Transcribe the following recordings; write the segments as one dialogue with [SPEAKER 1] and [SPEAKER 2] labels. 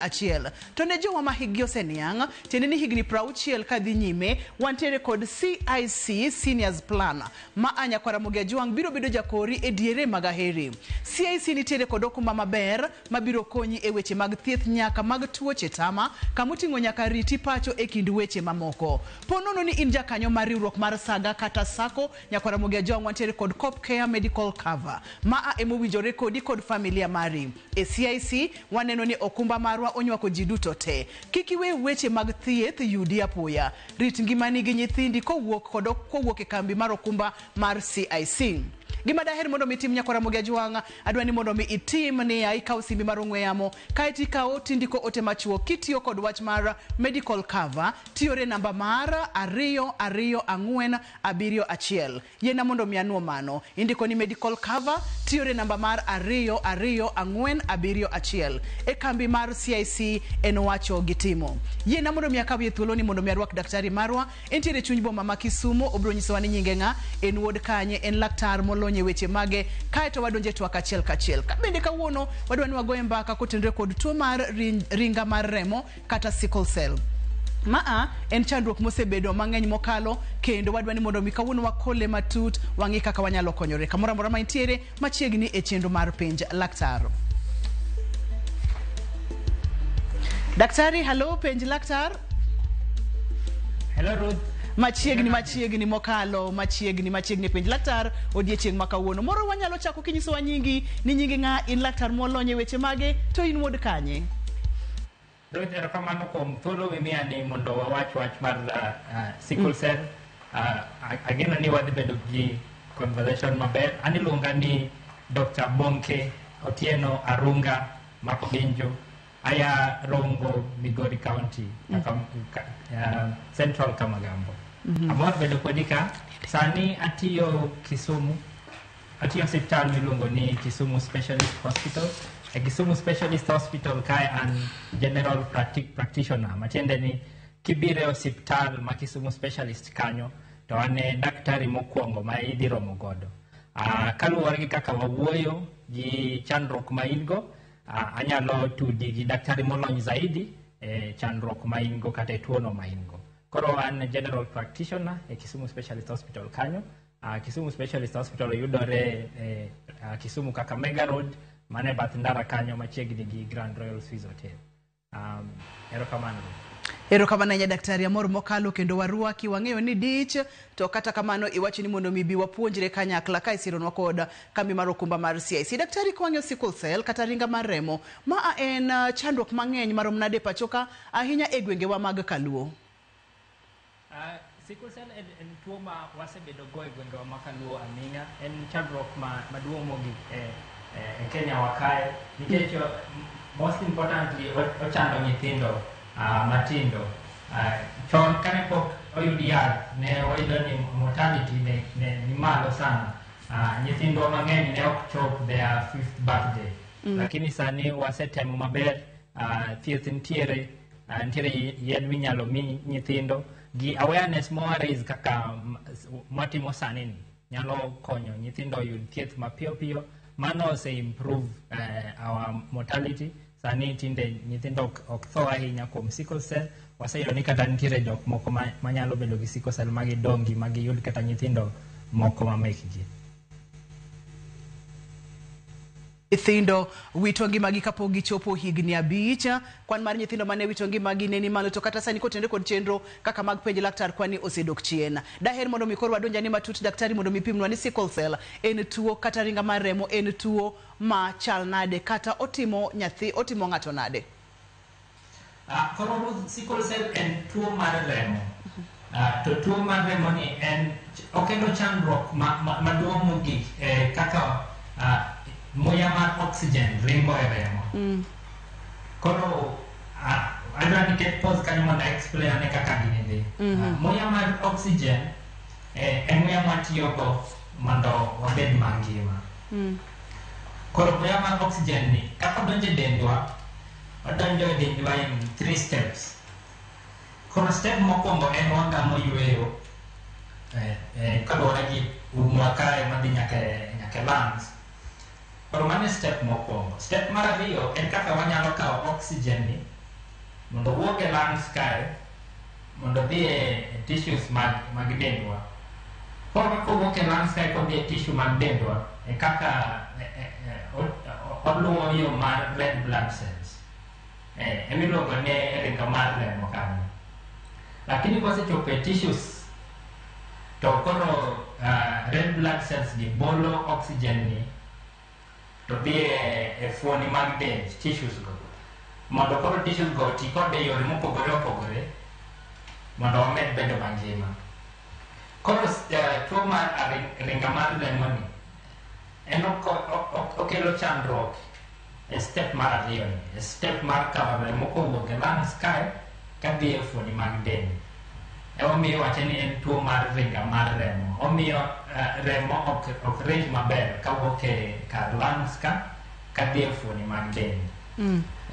[SPEAKER 1] Achiel. To ne jowa ma hikgi oseniang', tiende ni higni 60 kadhi nyime, wantiere kod CIC Seniors Plan ma a Nyakwar Ramogi Ajwang' biro bedo jakori e diere mag aheri. CIC nitiere kod okumba maber mabiro konyi e weche mag thieth nyaka mag tuoche tama kamoting'o nyaka riti pacho e kind weche mamoko. Po nono ni in jakanyo mar riwruok mar Saga kata Sacco, Nyakwar Ramogi Ajwang' wantiere kod Cop Care Medical Cover ma a emowinjore kodi kod familia mari. E CIC, waneno ni okumba marwa onywako ji duto te. Kik iwe weche mag thieth yudi apoya. Rit ngimani gi nyithindi kowuok kod kowuok e kambi mar okumba mar CIC. Gima daher mondo mi itim Nyakwar Ramogi Ajwang', adwa ni mondo mi itim niya, ikaw simbi mar ong'we yamo, kaeto ikawo tindiko ote machuok kitiyo kod wach mar medical cover, tiyore namba mar 22471. Yiena mondo mi anuo mano. Indiko ni medical cover tiyore namba mar 22471 e kambi mar CIC en wacho gi timo. Yiena mondo mi akawie thuolo ni mondo mi arwak daktari marwa. Entiere chuny boma ma Kisumo, obiro nyisowa ni nyinge ng'a, en wuod kanye, en laktar molony e weche mage, kaeto wadonje twak achiel kachiel. Ka bende kawuono wadwa ni wagoye mbaka kotenore kod tuo mar ringa mar remo kata sickle cell. Maa en chandruok mosebedo mang'eny mokalo kendo wadwa ni mondo mi kawuono wakole matut wang'i kaka wanyalo konyore kamoro amora ma intiere machiegni e chenro mar penj laktar. Daktari, hello, penj laktar.
[SPEAKER 2] Hello Ruth.
[SPEAKER 1] Machiegni machiegni mokalo machiegni machiegni penj laktar odiechieng' ma kawuono. Moro wanyalo chako kinyisowa nyingi ni nyingi ng'a, in laktar molony e weche mage to in wuod kanye?
[SPEAKER 2] Ruth, erokamano kuom thuolo mimiya ni mondo wawach wach mar sickle cell. Ageno ni wadhi bedo gi conversation maber. An iluonga ni Dr. Bonke Otieno Arunga Makoginjo. Aya Rongo, Migori County, Central Kamagambo. Amor bedo kodi ka. Sani atiyo Kisumu. Atiyo osiptal miluongo ni Kisumu Specialist Hospital. E Kisumu Specialist Hospital kae an general practitioner. Matiende ni kibiro e osiptal ma Kisumu Specialist kanyo to an e daktari mokwongo ma idhi romo godo. Kaluwore gi kaka wawuoyo gi chandruok ma in go, anyalo tudi gi daktari molony zaidi e chandruok ma in go kata e tuono ma in go. Koro an general practitioner e Kisumu Specialist Hospital kanyo. Kisumu Specialist Hospital yudore e Kisumu Kakamega Road, mane bath ndara kanyo machiegni gi Grand Royal Swiss Hotel. Erokamano.
[SPEAKER 1] Erokamano ahinya daktari, amor mokalo kendo warwaki, wang'eyo ni dich to kata kamano iwacho ni mondo mi bi wapuonjre kanyakla ka isironwa kod kambi mar okumba mar CIC. Daktari, kwang'iyo sickle cell kata ringa mar remo, ma en chandruok mang'eny marom nade pacho ka ahinya e gwengewa mag Kaluo?
[SPEAKER 2] Sickle cell en tuo ma wasebedo go e gwengewa ma Kaluo aming'a. En chandruok maduong' mogik e Kenya wa kae nikech most importantly ochando nyithindo matindo. Chon kane pok oyud yath ne wayudo ni mortality ne ni malo sana. Nyithindwa mang'eny ne ok chop their 5th birthday. Lakini sani wasetemo maber, thieth nitiere, nitiere yien minyalo mi nyithindo gi awareness ma raise kaka mwatimo sani ni nyalo konyo nyithindo oyud thieth mapiyo piyo. Mano ose improve our mortality. Sani tinde nyithindo ok tho ahinya kuom sickle cell. Waseyudo ni kata nitiere jok moko manyalo bedo gi sickle cell magidongi magiyud kata nyithindo moko ma mekgi.
[SPEAKER 1] Nyithindo wito ngimagi kapok gichopo higni 5. Kwan mar nyithindo mane wito ngimagi ne ni malo, to kata sani kotenore kod chenro kaka mag penj laktar kwani osedok chien. Daher mondo mi koro wadonjane matut daktari mondo mi pimnwa ni sickle cell en tuo kata ringa mar remo en tuo ma chal nade kata otimo nyathi, otimo ng'ato nade?
[SPEAKER 2] Koro sickle cell en tuo mar remo. To tuo mar remo ni en okelo chandruok maduong' mogik kaka muya mar oxygen ringo e remo. Koro adwa ni ket pause kanyo mondo explain ane kaka gini dhi. Muya mar oxygen en muya mwatiyogo mondo wabed mangima. Koro muya mar oxygen ni kaka odonjo e dendwa, odonjo e dendwa in 3 steps. Koro step mokwongo en wagamo yweyo kaluwore gi umwa kae madhi nyaka e lungs. Koro mano e step mokwongo. Step mar ariyo en kaka wanyalo kawo oxygen ni mondo owuok e lungs kae mondo odhi e tissues mag dendwa. Koro kaka owuok e lungs kae kodhi e tissue mag dendwa e kaka oluwo yo mar red blood cells. Emiluongo ni ringo mar remo kanyo. Lakini kosechopo e tissues to koro red blood cells gi bolo oxygen ni to dhi e fuoni mag del, tissues go. Mondo koro tissues go oti kode e yore mopogore opogore mondo wamed bedo mangima. Koro tuo mar ringa mar remo ni en okelo chandruok e step mar ariyo ni, e step mar kawo remo kowuok e lungs kae kadhi e fuoni mag del. Emomiyo iwache ni en tuo mar ringa mar remo. Omiyo remo ok ring maber kawuok e kar lungs ka kadhi e fuoni mag del.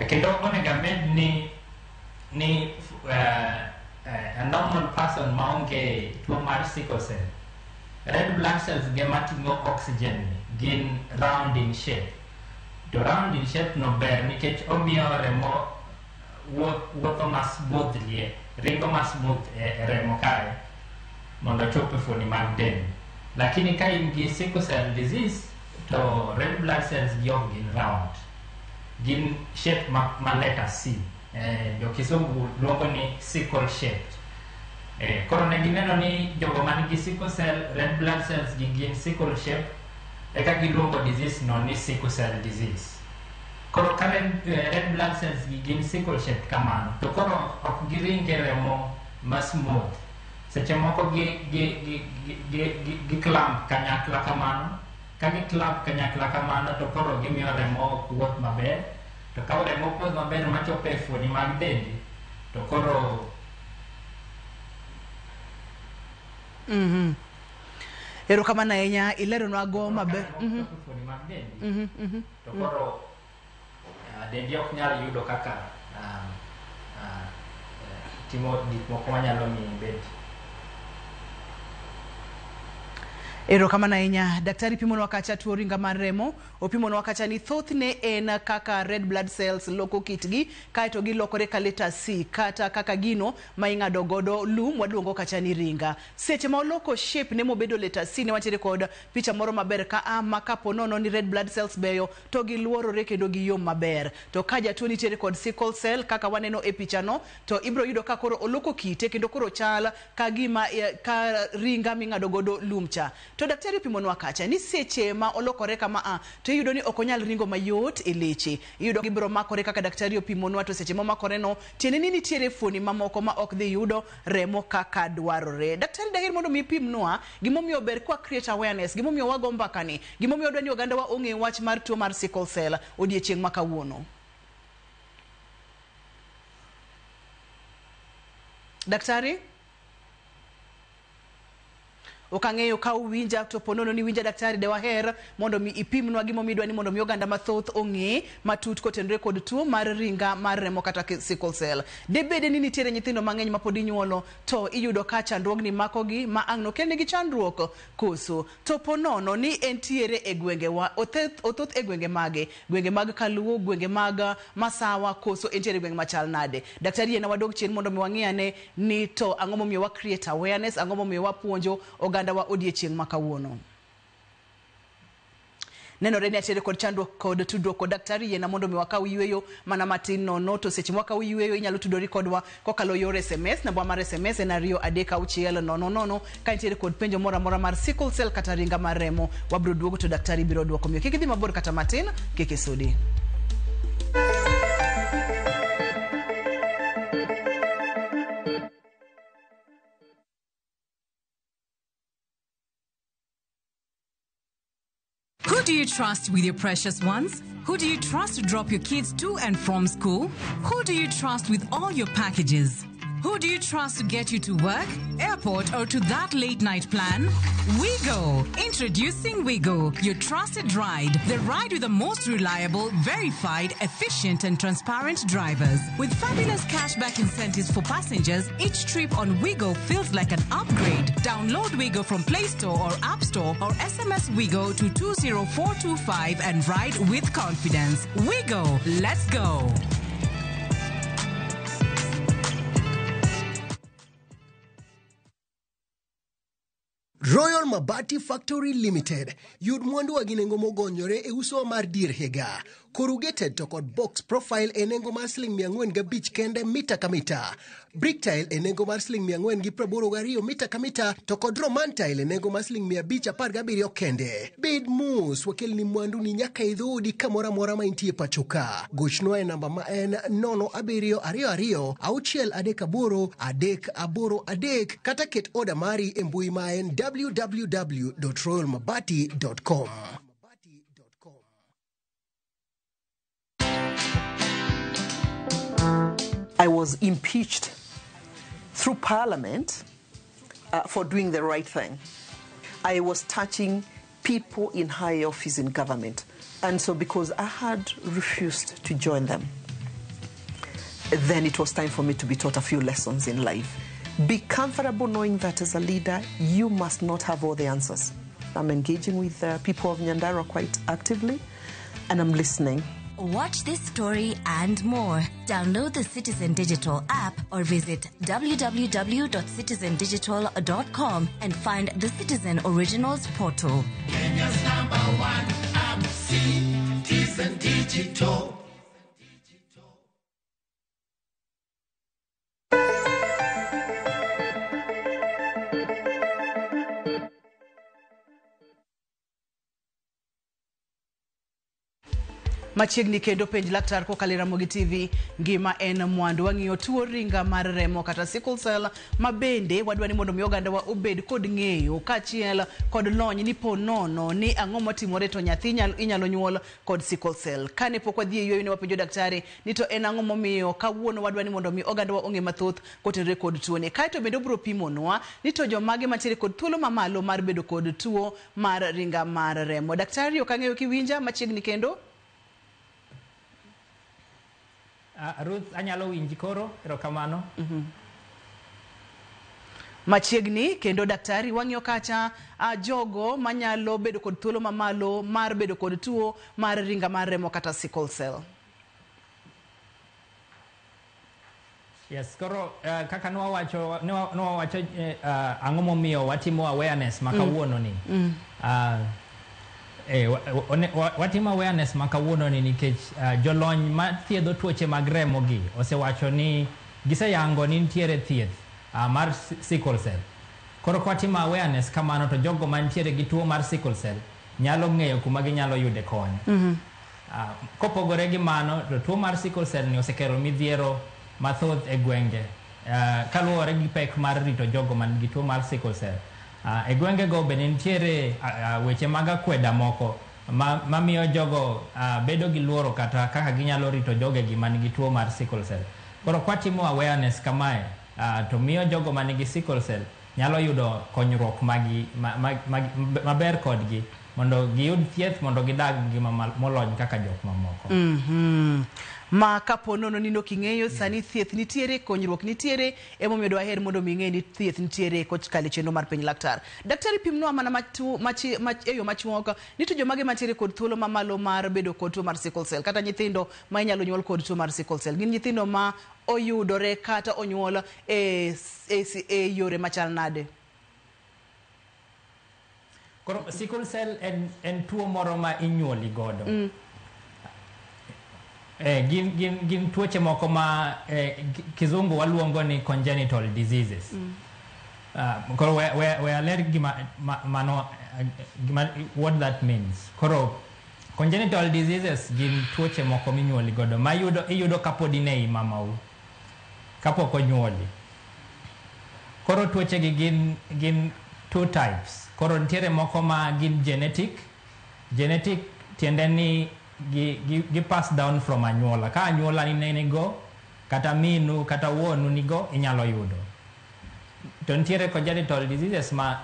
[SPEAKER 2] Kendo onego amed ni a normal person maonge tuo mar sickle cell, red blood cells ge mating'o oxygen ni gin round in shape. To round in shape no ber nikech omiyo remo wuotho ma smoothly, ringo ma smooth e remo kae mondo ochop e fuoni mag del. Lakini ka in gi sickle cell disease to red blood cells gi ok gin round, gin shape ma letter C. Jo kisungu luongo ni sickle shaped. Koro ne gineno ni jogo man gi sickle cell, red blood cells gi gin sickle shape, eka giluongo disease no ni sickle cell disease. Koro ka red blood cells gi gin sickle shaped kamano, to koro ok giring e remo ma smooth. Seche moko gi clump kanyakla kamano. Ka gi clump kanyakla kamano to koro gimiyo remo ok wuoth maber. To ka remo ok wuoth maber machopo e fuoni mag dendi, to koro
[SPEAKER 1] Erokamano ahinya, ileronwa go maber.
[SPEAKER 2] Chopo e fuoni mag dendi, to koro dendi ok nyal yudo kaka timo gik moko manyalo miyo ibed.
[SPEAKER 1] Erokamano ahinya. Daktari pimonwa kacha tuo ringa mar remo, opimonwa kacha ni thothne en kaka red blood cells loko kitgi kaeto gilokore ka letter C kata kaka gino ma ing'ado godo lum waluongo kacha ni ringa. Seche ma oloko shape ne mobedo letter C ne wantiere kod picha moro maber ka a ma kapo nono ni red blood cells beyo to giluorore kendo giyom maber. To ka jatuo nitiere kod sickle cell kaka waneno e picha no, to ibro yudo ka koro oloko kite kendo koro chal ka gima ka ringa ming'ado godo lum cha. To daktari opimonwa kacha ni seche ma olokore kama a to iyudo ni ok onyal ringo mayot e leche. Iyudo gibiro makore kaka daktari opimonwa, to seche momakore no tiende ni nitiere fuoni mamoko ma ok dhi yudo remo kaka dwarore. Daktari, daher mondo mi ipimnwa gimomiyo ber kwa create awareness, gimomiyo wago mbaka ni, gimomiyo wadwa ni oganda wa ong'e wach mar tuo mar sickle cell odiechieng' ma kawuono. Daktari? Ok ang'eyo ka uwinja, to po nono ni winja daktari, de waher mondo mi ipimnwa gimomiyo idwa ni mondo mi oganda mathoth ong'e matut kotenore kod tuo mar ringa mar remo kata sickle cell. Debede ni nitiere nyithindo mang'eny ma pod inyuolo to iyudo ka chandruogni makogi ma ang' nokelnegi chandruok koso. To po nono ni entiere e gwengewa, othoth e gwenge mage, gwenge mag Kaluo, gwenge mag Masawa, koso entiere e gwenge machal nade. Daktari, yiena wadog chien mondo mi wang'i ane ni to ang'o momiyo wa create awareness, ang'o momiyo wapuonjo oganda wa odiechieng' ma kawuono. Nenore ni atiere kod chandruok kod tudruok kod daktari, yiena mondo mi wakaw yweyo mana matin nono. To seche mwakaw yweyo inyalo tudori kodwa kokalo yor SMS. Namba mar SMS en 23600. Ka nitiere kod penjo moro amora mar sickle cell kata ringa mar remo, wabiro duogo to daktari biro duoko. Omiyo kik idhi mabor kata matin, kik isudi.
[SPEAKER 3] Who do you trust with your precious ones? Who do you trust to drop your kids to and from school? Who do you trust with all your packages? Who do you trust to get you to work, airport, or to that late night plan? WeGo! Introducing WeGo, your trusted ride. The ride with the most reliable, verified, efficient, and transparent drivers. With fabulous cashback incentives for passengers, each trip on WeGo feels like an upgrade. Download WeGo from Play Store or App Store or SMS WeGo to 20425 and ride with confidence. WeGo! Let's go!
[SPEAKER 4] Royal Mabati Factory Limited yud mwandu gi nengo mogonyore e uso mar dier higa. Corrugated to kod box profile e nengo mar siling 405 kende mita ka mita. Brick tile e nengo mar siling 482 mita ka mita to kod Roman tile e nengo mar siling 517 kende. Bed mos wakelni mwandu ni nyaka e dhoodi kamoro amora ma intie pacho ka. Gochnwa e namba ma en 0722 638 383 kata ket oda mari e mbui ma en www.royalmabati.com.
[SPEAKER 5] I was impeached through Parliament for doing the right thing. I was touching people in high office in government. And so because I had refused to join them, then it was time for me to be taught a few lessons in life. Be comfortable knowing that as a leader, you must not have all the answers. I'm engaging with the people of Nyandarua quite actively, and I'm listening.
[SPEAKER 6] Watch this story and more. Download the Citizen Digital app or visit www.citizendigital.com and find the Citizen Originals portal.
[SPEAKER 7] Kenya's number one app, Citizen Digital.
[SPEAKER 1] Machiegni kendo penj laktar kokalo e Ramogi TV ngima en mwandu. Wang'iyo tuo ringa mar remo kata sickle cell ma bende wadwa ni mondo mi ogandawa obed kod ng'eyo kaachiel kod lony ni po nono ni ang'o motimore to nyathi inyalo nyuol kod sickle cell. Kane pok wadhi e yueyo ne wapenjo daktari ni to en ang'o momiyo kawuono wadwa ni mondo mi ogandawa ong'e mathoth kotenore kod tuoni. Kaeto bende obiro pimonwa ni to jomage mantiere kod thuolo mamalo mar bedo kod tuo mar ringa mar remo. Daktari ok ang'eyo kiwinja machiegni kendo.
[SPEAKER 2] Ruth, anyalo winji koro, erokamano.
[SPEAKER 1] Machiegni kendo daktari wang'iyo kacha jogo manyalo bedo kod thuolo mamalo mar bedo kod tuo mar ringa mar remo kata sickle cell.
[SPEAKER 2] Yes, koro kaka nwawacho ang'o momiyo watimo awareness ma kawuono ni. Watimo awareness ma kawuono ni nikech jolony ma thiedho tuoche mag remo gi osewacho ni giseyango ni nitiere thieth mar sickle cell. Koro kwatimo awareness kamano to jogo mantiere gi tuo mar sickle cell nyalo ng'eyo kuma ginyalo yude kony. Kopogore gi mano to tuo mar sickle cell ni osekelo midhiero mathoth e gwenge kaluwore gi pek mar rito jogo man gi tuo mar sickle cell. E gwenge go bende nitiere weche mag akweda moko mamiyo jogo bedo gi luoro kata kaka ginyalo rito jogegi man gi tuo mar sickle cell. Koro kwatimo awareness kamae to miyo jogo man gi sickle cell nyalo yudo konyruok maber kodgi mondo giyud thieth mondo gidag ngima molony kaka jok mamoko.
[SPEAKER 1] Ma kapo nono ni ok ing'eyo sani thieth nitiere, konyruok nitiere, emomiyo dwaher mondo mi ing'e ni thieth nitiere kokalo e chenro mar penj laktar. Daktari pimnwa mana e yo machuok ni to jomage mantiere kod thuolo mamalo mar bedo kod tuo mar sickle cell kata nyithindo ma inyalo nyuol kod tuo mar sickle cell gin nyithindo ma oyudore kata onyuol e yore machal nade?
[SPEAKER 2] Koro sickle cell en tuo moro ma inyuoli godo. Gin tuoche moko ma kizungu waluongo ni congenital diseases. Koro we aler gima mano what that means. Koro congenital diseases gin tuoche moko minyuoli godo ma iyudo kapod in ei mamau kapok onyuoli. Koro tuoche gi gin two types. Koro nitiere moko ma gin genetic. Genetic tiende ni gi pass down from anyuola. Ka anyuola ni go, Kata minu kata wuonu nigo, inyalo yudo. To nitiere congenital diseases ma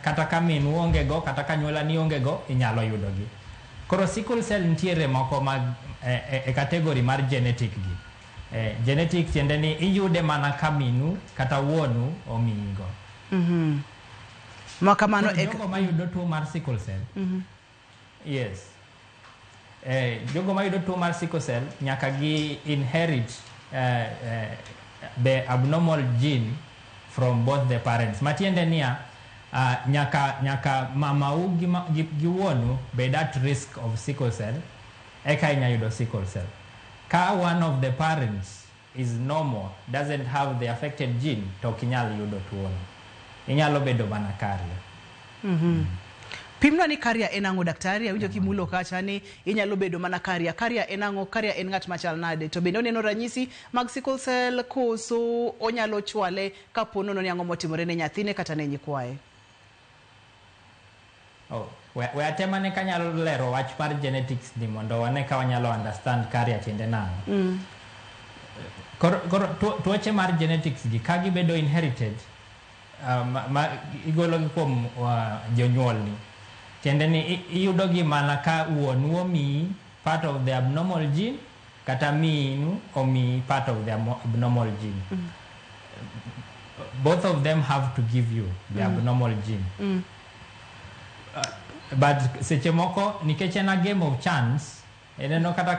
[SPEAKER 2] kata ka minu onge go, kata ka anyuola ni onge go, inyalo yudogi. Koro sickle cell nitiere moko mag e category mar genetic gi. Genetic tiende ni iyude mana ka minu kata wuonu omiyi go.
[SPEAKER 1] Ma kamano.
[SPEAKER 2] Koro jogo mayudo tuo mar sickle cell, yes, jogo mayudo tuo mar sickle cell nyaka gi inherit the abnormal gene from both the parents. Matiende niya, nyaka mamau gi wuonu bed at risk of sickle cell eka inya yudo sickle cell. Ka one of the parents is normal, doesn't have the affected gene, to ok inyal yudo tuono, inyalo bedo mana carrier.
[SPEAKER 1] Pimnwa ni carrier en ang'o, daktari? Awinjo kimulo kacha ni inyalo bedo mana carrier. Carrier en ang'o? Carrier en ng'at machal nade? To bende oneno ranyisi mag sickle cell koso onyalo chwale kapo nono ni ang'o motimore ne nyathine kata ne nyikwaye?
[SPEAKER 2] Oh, we atemane kanyalo lero wach mar genetics ni mondo wane ka wanyalo understand carrier tiende nang'o. Koro tuoche mar genetics gi ka gibedo inherited, ma igologi kuom jonyuolni, tiende ni iyudogi mana ka wuonu omiyi part of the abnormal gene kata minu omiyi part of the abnormal gene. Both of them have to give you the abnormal gene. But seche moko, nikech en a game of chance, ineno kata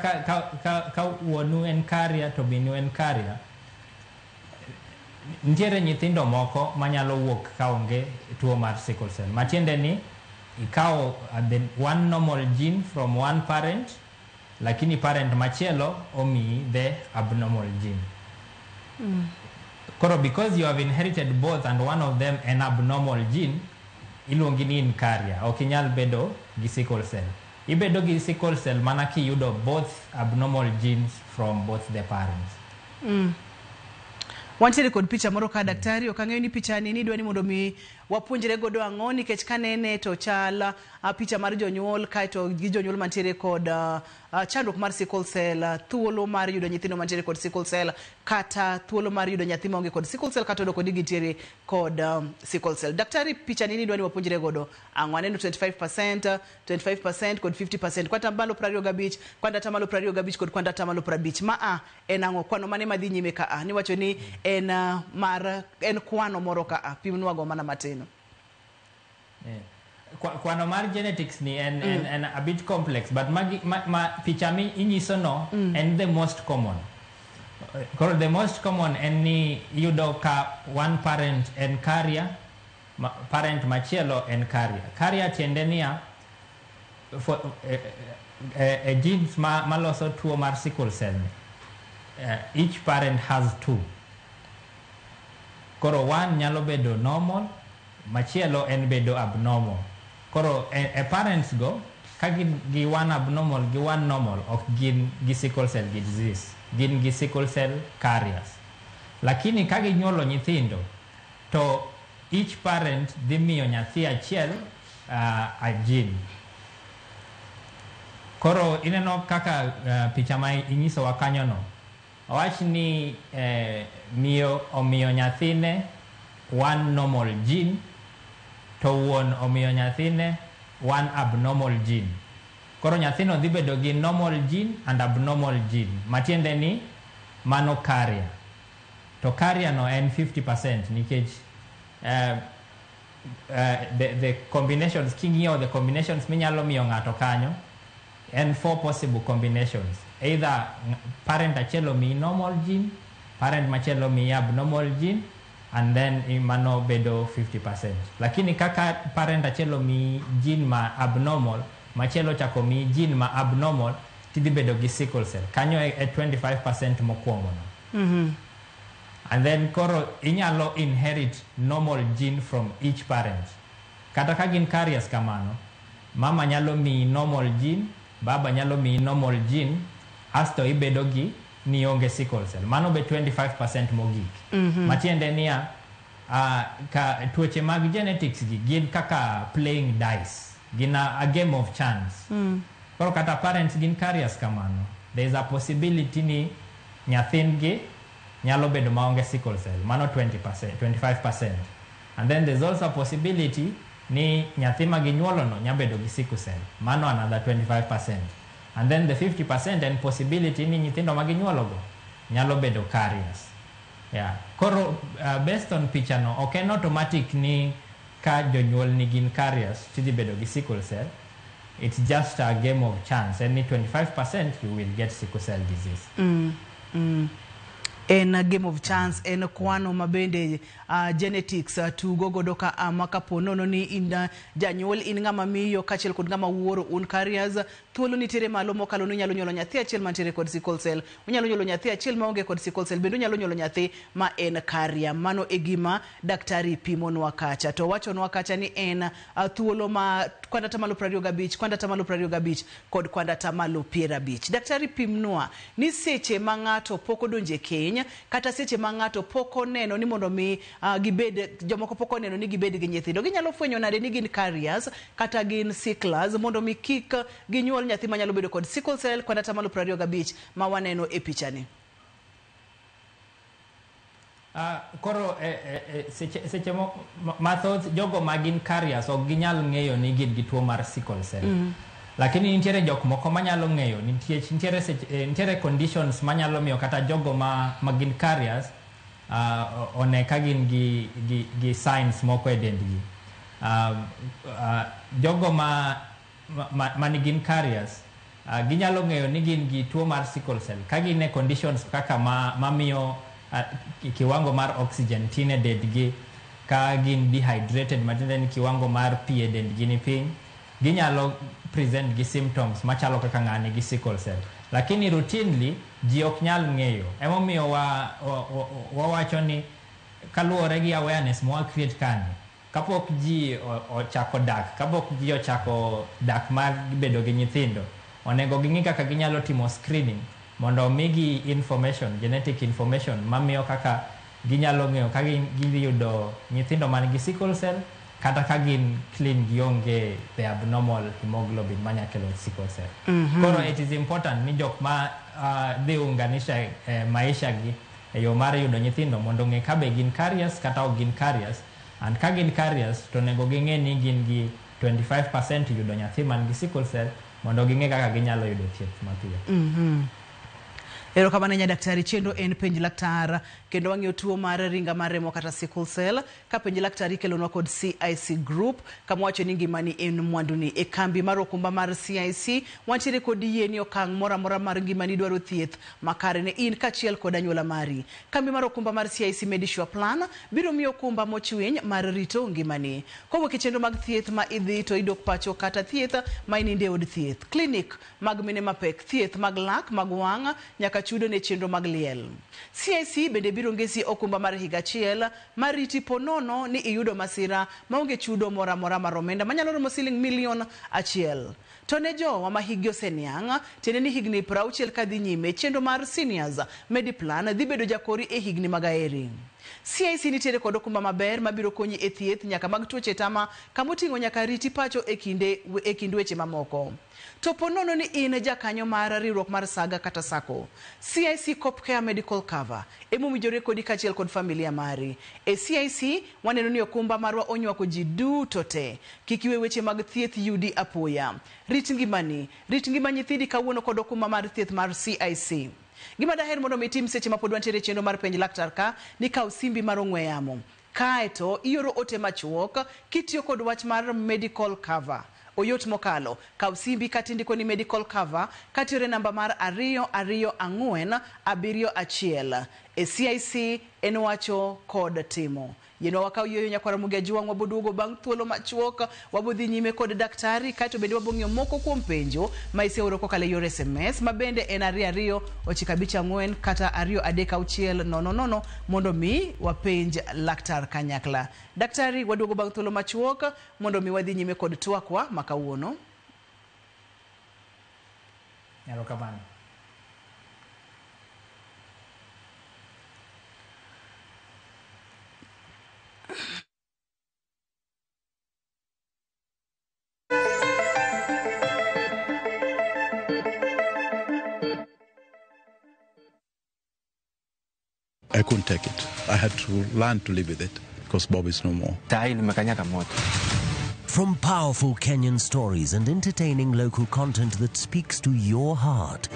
[SPEAKER 2] ka wuonu en carrier to minu en carrier, nitiere nyithindo moko manyalo wuok kaonge tuo mar sickle cell, matiende ni ikawo the one normal gene from one parent, lakini parent machielo omiyi the abnormal gene. Koro because you have inherited both and one of them an abnormal gene, iluongi ni in carrier. Ok inyal bedo gi sickle cell. Ibedo gi sickle cell mana kiyudo both abnormal genes from both the parents.
[SPEAKER 1] Wantiere kod picha moro ka, daktari. Ok ang'eyo ni picha ni nidwa ni mondo mi wapuonjre godo ang'o, nikech kanene to chal picha mar jonyuol kaeto gi jonyuol mantiere kod chandruok mar sickle cell, thuolo mar yudo nyithindo mantiere kod sickle cell kata thuolo mar yudo nyathi maonge kod sickle cell kata oyudo kod gintiere kod sickle cell. Daktari, picha ni nidwa ni wapuonjre godo ang'o? Aneno 25%, 25% kod 50%, kwan atamalo 25, kwan 25% kod kwan 50%. Ma a en ang'o? Kwano mane madhi nyime ka a niwacho ni en mar en kwano moro ka a pimnwago mana matin.
[SPEAKER 2] Yeah. Kwano mar genetics ni en a bit complex, but magi, ma picha mi inyiso no en the most common. Koro the most common en ni iyudo ka one parent en carrier, parent machielo en carrier. Carrier tiende niya, for, genes maloso tuo mar sickle cell ni, each parent has two. Koro one nyalo bedo normal, machielo en bedo abnormal. Koro e parents go, ka gin gi one abnormal gi one normal, ok gin gi sickle cell gi disease, gin gi sickle cell carriers. Lakini ka ginyuolo nyithindo, to each parent dhi miyo nyathi achiel a gene. Koro ineno kaka picha ma inyisowa kanyono, owach ni miyo omiyo nyathine one normal gene, to wuon omiyo nyathine one abnormal gene. Koro nyathino dhi bedo gi normal gene and abnormal gene, matiende ni mano carrier. To carrier no en 50% nikech the combinations, king'iyo the combinations minyalo miyo ng'ato kanyo, en four possible combinations. Either parent achiel omiyi normal gene, parent machielo omiyi abnormal gene, and then mano bedo 50%. Lakini kaka parent achiel omiyi gene ma abnormal, machielo ochako omiyi gene ma abnormal, tidhi bedo gi sickle cell. Kanyo e 25% mokwongo no. And then koro inyalo inherit normal gene from each parent. Kata ka gin carriers kamano, mama nyalo miyi normal gene, baba nyalo miyi normal gene, asto ibedo gi ni onge sickle cell. Mano be 25% mogik. Matiende niya, ka tuoche mag genetics gi gin kaka playing dice. Gin a game of chance. Koro kata parents gin carriers kamano, there is a possibility ni nyathindgi nyalo bedo maonge sickle cell, mano 20%, 25%. And then there's also a possibility ni nyathi ma ginyuolono nyalo bedo gi sickle cell, mano another 25%. And then the 50% en possibility ni nyithindo ma ginyuologo nyalo bedo carriers. Yeah. Koro based on picha no, ok en automatic ni ka jonyuol ni gin carriers tidhi bedo gi sickle cell. It's just a game of chance. En ni 25% you will get sickle cell disease.
[SPEAKER 1] En a game of chance, en kwano ma bende genetics tugo godo ka ama kapo nono ni in janyuol, in ng'ama miyo kaachiel kod ng'ama wuoro, un carriers, thuolo nitiere malo mokalo ni unyalo nyuolo nyathi achiel mantiere kod sickle cell, unyalo nyuolo nyathi achiel maonge kod sickle cell, bende unyalo nyuolo nyathi ma en carrier. Mano e gima daktari pimonwa kacha to wachonwa kacha ni en thuolo ma kwan 25%, kwan 25% kod kwan 50%. Daktari, pimnwa ni seche ma ng'ato pok odonje keny kata seche ma ng'ato pok oneno ni mondo mi gibed jomoko pok oneno ni gibed gi nyithindo, ginyalo fwenyo nade ni gin carriers kata gin sicklers mondo mi kik ginyuol nyathi manyalo bedo kod sickle cell kod 25% ma waneno e pichani?
[SPEAKER 2] Koro seche mathoth jogo ma gin carriers ok ginyal ng'eyo ni gin gi tuo mar sickle cell. Lakini nitiere jok moko manyalo ng'eyo nikech nitiere conditions manyalo miyo kata jogo ma gin carriers one ka gin gi signs moko e dendgi. Jogo ma gin carriers ginyalo ng'eyo ni gin gi tuo mar sickle cell ka gin e conditions kaka mamiyo kiwango mar oxygen tin e dendgi, ka gin dehydrated, matiende ni kiwango mar pi e dendgi ni piny, ginyalo present gi symptoms machalo kaka ng'ani gi sickle cell. Lakini routinely ji ok nyal ng'eyo. Emomiyo wawacho ni kaluwore gi awareness ma wa create kani, kapok ji ochako dak, kapok ji ochako dak mar bedo gi nyithindo, onego ging'i kaka ginyalo timo screening mondo omigi information, genetic information mamiyo kaka ginyalo ng'eyo ka gidhi yudo nyithindo man gi sickle cell kata ka gin clean, gionge the abnormal hemoglobin manya kelo sickle cell. Koro it is important ni jok ma dhi unganisha maisha gi e yo mar yudo nyithindo mondo ong'e ka be gin carriers kata ok gin carriers, and ka gin carriers to onego ging'e ni gin gi 25% yudo nyathi man gi sickle cell mondo ging'e kaka ginyalo yudo thieth mapiyo.
[SPEAKER 1] Erokamano nya daktari. Chenro en Penj Laktar, kendo wang'iyo tuo mar ringa mar remo kata sickle cell ka Penj Laktar ikelonwa kod CIC Group, kama wacho ni ngimani en mwanduni. E kambi mar okumba mar CIC wantiere kod yie ni okang' moro amora mar ngimani dwaro thieth makare ne in kaachiel kod anyuola mari. Kambi mar okumba mar CIC Medisure Plan biro miyo okumba mochwiny mar rito ngimani kowuok e chenro mag thieth ma idhi to idok pacho, kata thieth ma ininde e od thieth, klinik mag mine mapek, thieth mag lak, mag wang' nyaka chudo ne chenro mag liel. CIC bende biro ngesi okumba mar higa achiel mar riti po nono ni iyudo masira maonge chudo moro amora mar omenda manyalo romo siling 1,000,000. To ne jowa ma hikgi oseniang', tiende ni higni 60 kadhi nyime, chenro mar Seniors Mediplan dhi bedo jakori e higni mag aeri. CIC nitiere kod okumba maber mabiro konyi e thieth nyaka mag tuoche tama, kamoting'o nyaka riti pacho e kind weche mamoko. To po nono ni in jakanyo mar riwruok mar Saga kata Sacco, CIC Copcare Medical Cover emowinjore kodi kaachiel kod familia mari. E CIC waneno ni okumba marwa onywako ji duto te. Kik iwe weche mag thieth yudi apoya. Rit ngimani, rit ngima nyithindi kawuono kod okumba mar thieth mar CIC. Gima daher mondo mi itim seche ma pod wantiere e chenro mar Penj Laktar ka ni kaw simbi mar ong'we yamo. Kaeto ioro ote machuok kitiyo kod wach mar medical cover. Oyot mokalo, kaw simbi kata indiko ni medical cover katiore namba mar 22471. E CIC en wacho kod timo. Yienwa wakaw yueyo nyakwara Mugia Juang', waboduogo bang' thuolo machuok, wabodhi nyime kod daktari, kaeto bende wabong'iyo moko kuom penjo ma iseoro kokalo e yor SMS ma bende en 22954 kata 23600 mondo mi wapenj laktar kanyakla. Daktari, waduogo bang' thuolo machuok mondo mi wadhi nyime kod twakwa ma kawuono.
[SPEAKER 2] Erokamano.
[SPEAKER 8] I couldn't take it. I had to learn to live with it because Bob is no more.
[SPEAKER 9] From powerful Kenyan stories and entertaining local content that speaks to your heart.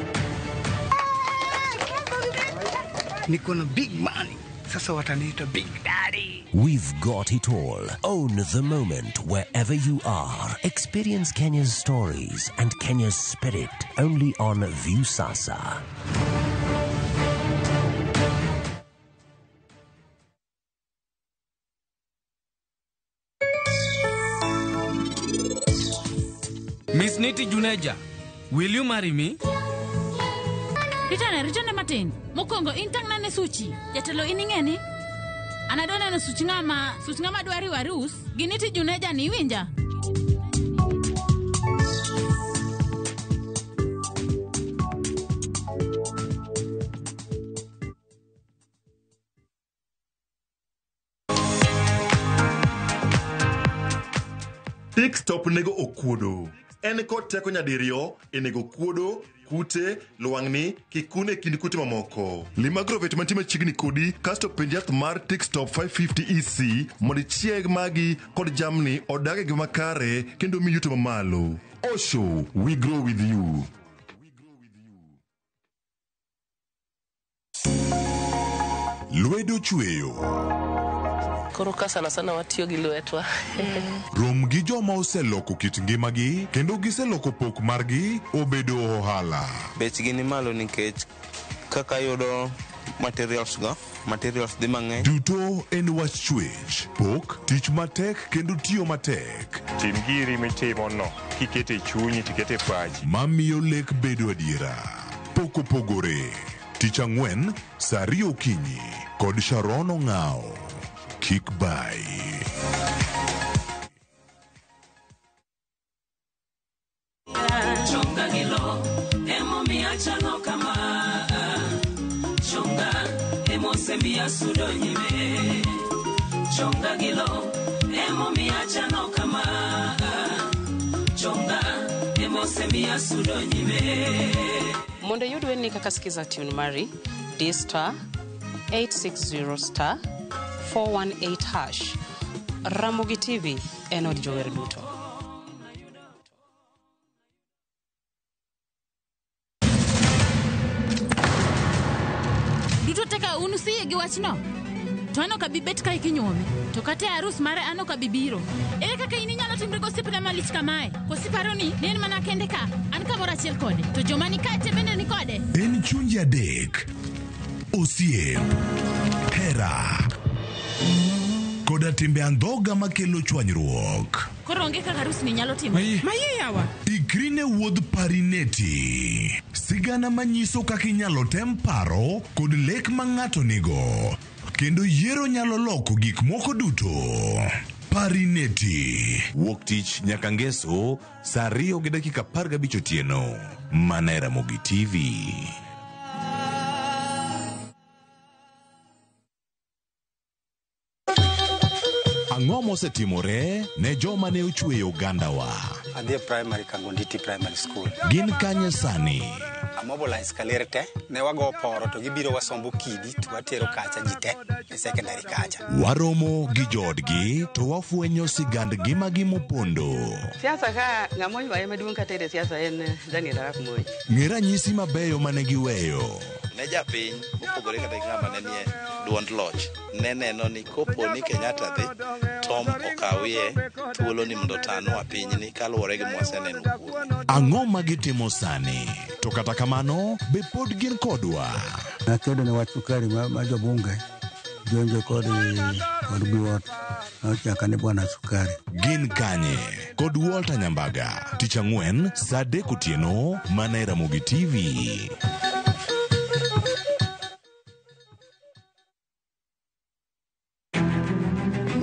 [SPEAKER 10] Niko na big money. Sasa wataniita Big Daddy.
[SPEAKER 9] We've got it all. Own the moment wherever you are. Experience Kenya's stories and Kenya's spirit only on Viusasa.
[SPEAKER 11] Miss Niti Juneja, will you marry me?
[SPEAKER 12] Ritane, ritane matin. Mokwongo in tang'na ne suchi. Jatelo in ing'e ni? An adwa neno such ng'ama dwa riwo arus gi Niti Juneja ni iwinja?
[SPEAKER 13] Tik Stop nego okuodo. En kod teko nyadiriyo e nego kuodo, kute, lwang'ni, kikun e kind kute mamoko. Lim agrovet mantie machiegni kodi kasto penj yath mar Tik Stop 550 EC mondo ichieg magi kod jamni odag e ngima makare kendo mi yuto mamalo. Osho, we grow with you.
[SPEAKER 14] Lwedo chweyo.
[SPEAKER 15] Koro ka sana sana watiyo gi lwetwa.
[SPEAKER 14] Rom gi joma oseloko kit ngimagi kendo giseloko pok margi obedo ohala.
[SPEAKER 16] Bechgi ni malo nikech kaka yudo materials go, materials dhi mang'eny.
[SPEAKER 14] Duto en wach chwech, pok, tich matek kendo tiyo matek.
[SPEAKER 17] Tim giri mitimo no, kikete chunyi tikete pachi.
[SPEAKER 14] Mamiyo lek bedo adiera. Pok opogore. Tich ang'wen, saa ariyo okinyi kod Sharon Ong'ao. Kik bai.
[SPEAKER 18] Chonga gi lo emomiyo achalo kama. Chonga emosemiyo asudo nyime. Chonga gi lo emomiyo achalo kama. Chonga emosemiyo asudo nyime.
[SPEAKER 19] Mondo iyud wendni kaka Skiza Tune mari, di star 860 star 418 hash. Ramogi TV en od jower duto.
[SPEAKER 12] Duto teka un usiyie gi wachno? To an ok abi bet kae kinyuome. To kata e arus mare an ok abi biro. Ere kaka in inyalo timri gosiepna malich kamae? Koso iparo ni ne en mana kende ka? An kamoro achiel kode. To joma ni kae te bende ni kode.
[SPEAKER 14] En chunje adek. Osiep. Hera. Koda timbe andhoga makelo chwanyruok.
[SPEAKER 12] Koro onge kaka arus ni nyalo timore.
[SPEAKER 3] Maye yawa.
[SPEAKER 14] Ikri ne wuodh Parineti. Sigana manyiso kaka inyalo tem paro kod lek ma ng'ato nigo. Kendo yiero nyalo loko gik moko duto. Parineti. Wuok tich nyaka ngeso saa 2:15 otieno. Mana e Ramogi TV. Ang'o mosetimore ne joma ne ochweyo ogandawa?
[SPEAKER 20] Adhi e primary Kangonditi Primary School.
[SPEAKER 14] Gin kanye sani?
[SPEAKER 20] Amobilize kaler te, ne wago poro to gibiro wasombo kidi to watero kacha ji te e secondary kacha.
[SPEAKER 14] Waromo gi joodgi to wafwenyo sigand ngimagi mopondo.
[SPEAKER 21] Siasa ka ng'ama oywaye maduong' katere siasa en Daniel Arap Moi.
[SPEAKER 14] Ng'e ranyisi mabeyo mane giweyo.
[SPEAKER 22] Ne japiny mopogore kata gi ng'ama ne nie duond loch ne neno ni kopo ni Kenyatta dhi Tom okawie thuolo ni mondo otanwa pinyni kaluwore gi mwaseneno kuome.
[SPEAKER 14] Ang'o ma gitimo sani? To kata kamano, be pod gin kodwa?
[SPEAKER 23] Nakedo ne wach sukari ma jobunge jonjo kod biwot nochaka ni bwana sukari.
[SPEAKER 14] Gin kanye? Kod Walter Nyambaga. Tich ang'wen saa 3 otieno mana e Ramogi TV.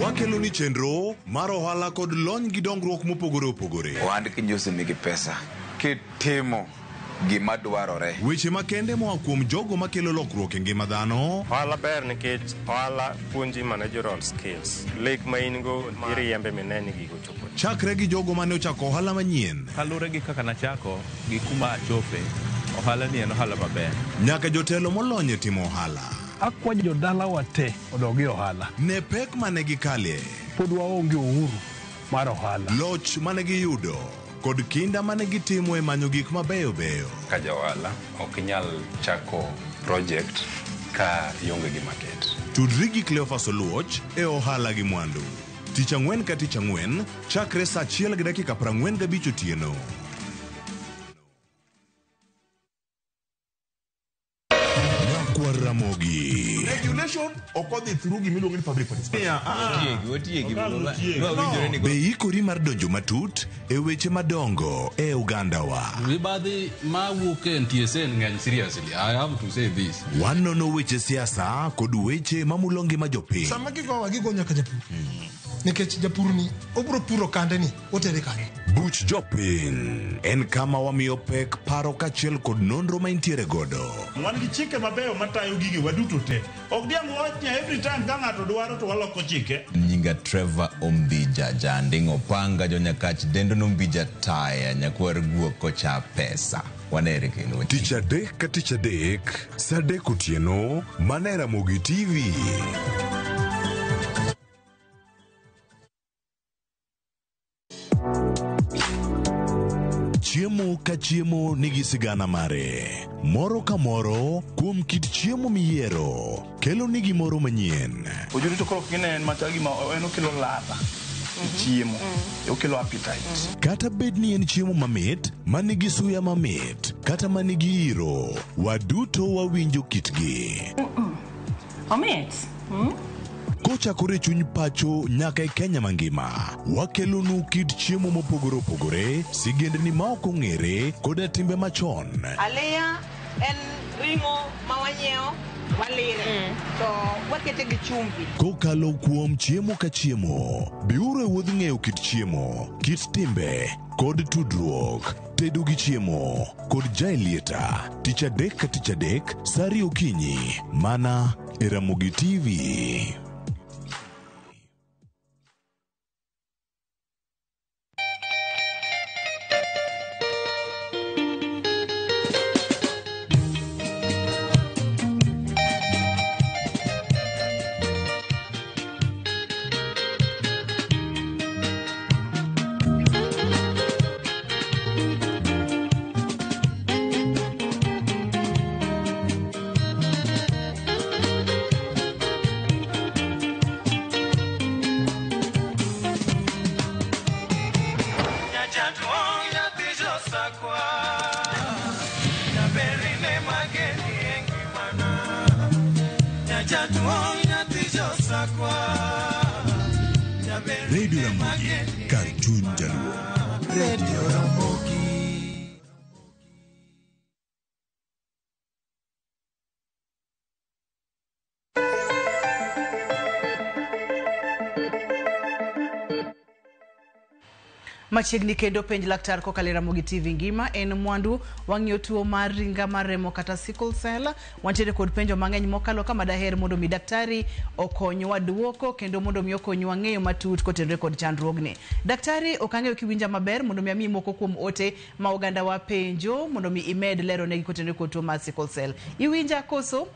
[SPEAKER 14] Wakelo ni chenro mar ohala kod lony gi dongruok mopogore opogore.
[SPEAKER 24] Ohand kinjusi nigi pesa kitimo gima dwarore.
[SPEAKER 14] Weche makende moa kuom jogo makelo lokruok e ngima dhano.
[SPEAKER 17] Ohala ber nikech ohala puonji managerial skills. Lek ma in go iriembe mine ni gigo chopo.
[SPEAKER 14] Chakre gi jogo mane ochako ohala manyien.
[SPEAKER 25] Kaluwore gi kaka nachako gi kuma achope, ohala ni en ohala maber.
[SPEAKER 14] Nyaka jotelo molony e timo ohala.
[SPEAKER 4] Akwa jodalawa te odog e ohala.
[SPEAKER 14] Ne pek mane gikale.
[SPEAKER 4] Pod waonge uhuru mar ohala.
[SPEAKER 14] Loch mane giyudo kod kinda mane gitimo e manyo gik mabeyo beyo.
[SPEAKER 5] Ka ja ohala ok inyal chako project ka ionge gi market.
[SPEAKER 14] Tudri gi Cleophas Oluoch e ohala gi mwandu. Tich ang'wen ka tich ang'wen chakre saa 1:45 otieno. Nyakwar Ramogi.
[SPEAKER 6] Regulation ok odhi through gimiluongo ni public participation.
[SPEAKER 7] Otiegi,
[SPEAKER 14] Be ikori mar donjo matut e weche madongo e ogandawa?
[SPEAKER 11] Mibadhi mawuok e NTSA ng'eny seriously. I have to say this.
[SPEAKER 14] Wanono weche siasa kod weche mamulo ngima jopiny.
[SPEAKER 25] Sama gigowa gigo nyaka japur nikech japur ni obiro puro kande ni otere kanye.
[SPEAKER 14] Buch jopiny en kama wamiyo pek paro kaachiel kod nonro ma intiere godo.
[SPEAKER 6] Wan gi chike mabeyo matayo gige waduto te. Ok diang' wawach ni every time ka ng'ato dwaro to waloko chike.
[SPEAKER 7] Nyinga Trevor Ombija Janding' Opanga Jonyakach dendo nombija taya nyakwar guok kocha pesa. Wanere kendo.
[SPEAKER 14] Tich adek ka tich adek, saa adek otieno, mana e Ramogi TV. Chiemo ka chiemo nigi sigana mare. Moro ka moro kuom kit chiemo miyiero kelo ni gimoro manyien.
[SPEAKER 26] Ojuri to koro kinen machal gima en okelo ladha e chiemo, okelo appetite.
[SPEAKER 14] Kata bed ni en chiemo mamit, manigi suya mamit, kata manigi iro, waduto wawinjo kitgi.
[SPEAKER 27] Omit.
[SPEAKER 14] Kochakore e chuny pacho nyaka e Kenya mangima, wakelonu kit chiemo mopogore opogore, sigendni ma ok ong'ere, koda timbe machon.
[SPEAKER 21] Aliya en ring'o ma wanyiewo walire to wakete gi chumbi.
[SPEAKER 14] Kokalo kuom chiemo ka chiemo, biuru e wuodh ng'eyo kit chiemo, kit timbe, kod tudruok. Tedo gi chiemo kod Jaelieta, tich adek ka tich adek, saa ariyo okinyi, mana e Ramogi TV. Radio Ramogi, kar chuny jaluo.
[SPEAKER 25] Radio Ramogi.
[SPEAKER 1] Machiegni kendo penj laktar kokalo e Ramogi TV ngima en mwandu wang'iyo tuo mar ringa mar remo kata sickle cell. Wantiere kod penjo mang'eny mokalo kama daher mondo mi daktari okonywa duoko kendo mondo mi okonywa ng'eyo matut kotenore kod chandruogni. Daktari, ok ang'eyo kiwinja maber mondo mi amiyi moko kuom ote ma oganda wa penjo mondo mi imed lero negi kotenore kod tuo mar sickle cell. Iwinja koso?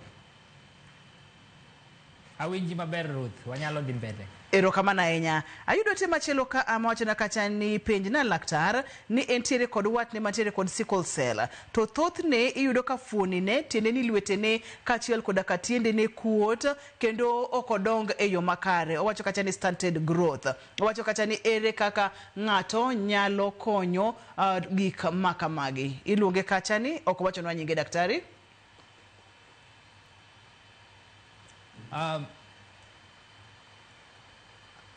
[SPEAKER 2] Awinji maber Ruth, wanyalo dhi mbele.
[SPEAKER 1] Erokamano ahinya. Ayudo ote machielo ka ama wachona kacha ni penjna laktar ni entiere kod watne mantiere kod sickle cell. To thothne iyudo ka fuonine, tiende ni lwetene kaachiel koda ka tiendene kuot kendo ok odong e yo makare. Owacho kacha ni stunted growth. Owacho kacha ni ere kaka ng'ato nyalo konyo gik makamagi. Iluonge kacha ni ok owachonwa nyinge daktari.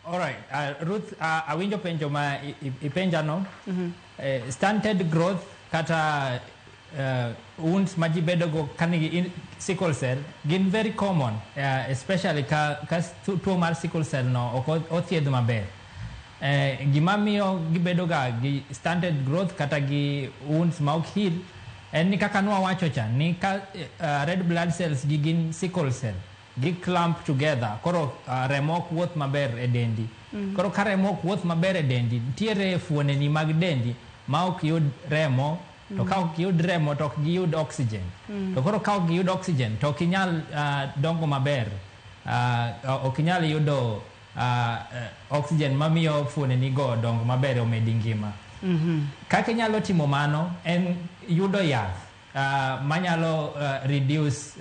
[SPEAKER 2] All right, Ruth, awinjo penjo ma ipenja no. Stunted growth kata wounds ma ji bedogo ka nigi sickle cell gin very common, especially ka tuo mar sickle cell no ok othiedh maber. Gima miyo gibedo ga gi stunted growth kata gi wounds ma ok heal en ni kaka nwawacho cha ni ka red blood cells gi gin sickle cell, gi clump together, koro remo ok wuoth maber e dendi. Koro ka remo ok wuoth maber e dendi, nitiere fuoneni mag dendi ma ok yud remo To ka ok giyud remo to ok giyud oxygen. To koro ka ok giyud oxygen to ok inyal dongo maber. Ok inyal yudo oxygen mamiyo fuoneni go dongo maber omedi ngima. Kaka inyalo timo mano en yudo yath manyalo reduce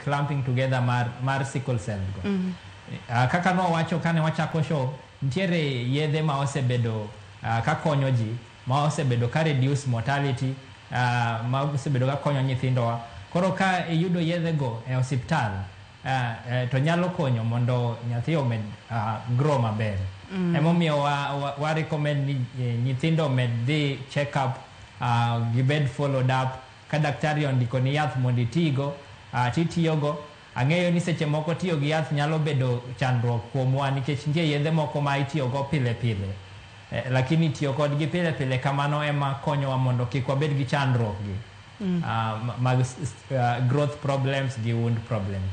[SPEAKER 2] clumping together mar sickle cell go. Kaka nwawacho kane wachako show, nitiere yedhe ma osebedo ka konyo ji, ma osebedo ka reduce mortality, ma osebedo ka konyo nyithindowa. Koro ka iyudo yedhe go e osiptal, to nyalo konyo mondo nyathi omed grow maber. Emomiyo wa recommend ni nyithindo omed dhi check up, gibed followed up. Ka daktari ondiko ni yath mondo itigo, titiyogo. Ang'eyo ni seche moko tiyo gi yath nyalo bedo chandruok kuomwa nikech nitie yedhe moko ma itiyogo pile pile. Lakini tiyo kodgi pile pile kamano ema konyowa mondo kik wabed gi chandruok gi mag growth problems gi wound problems.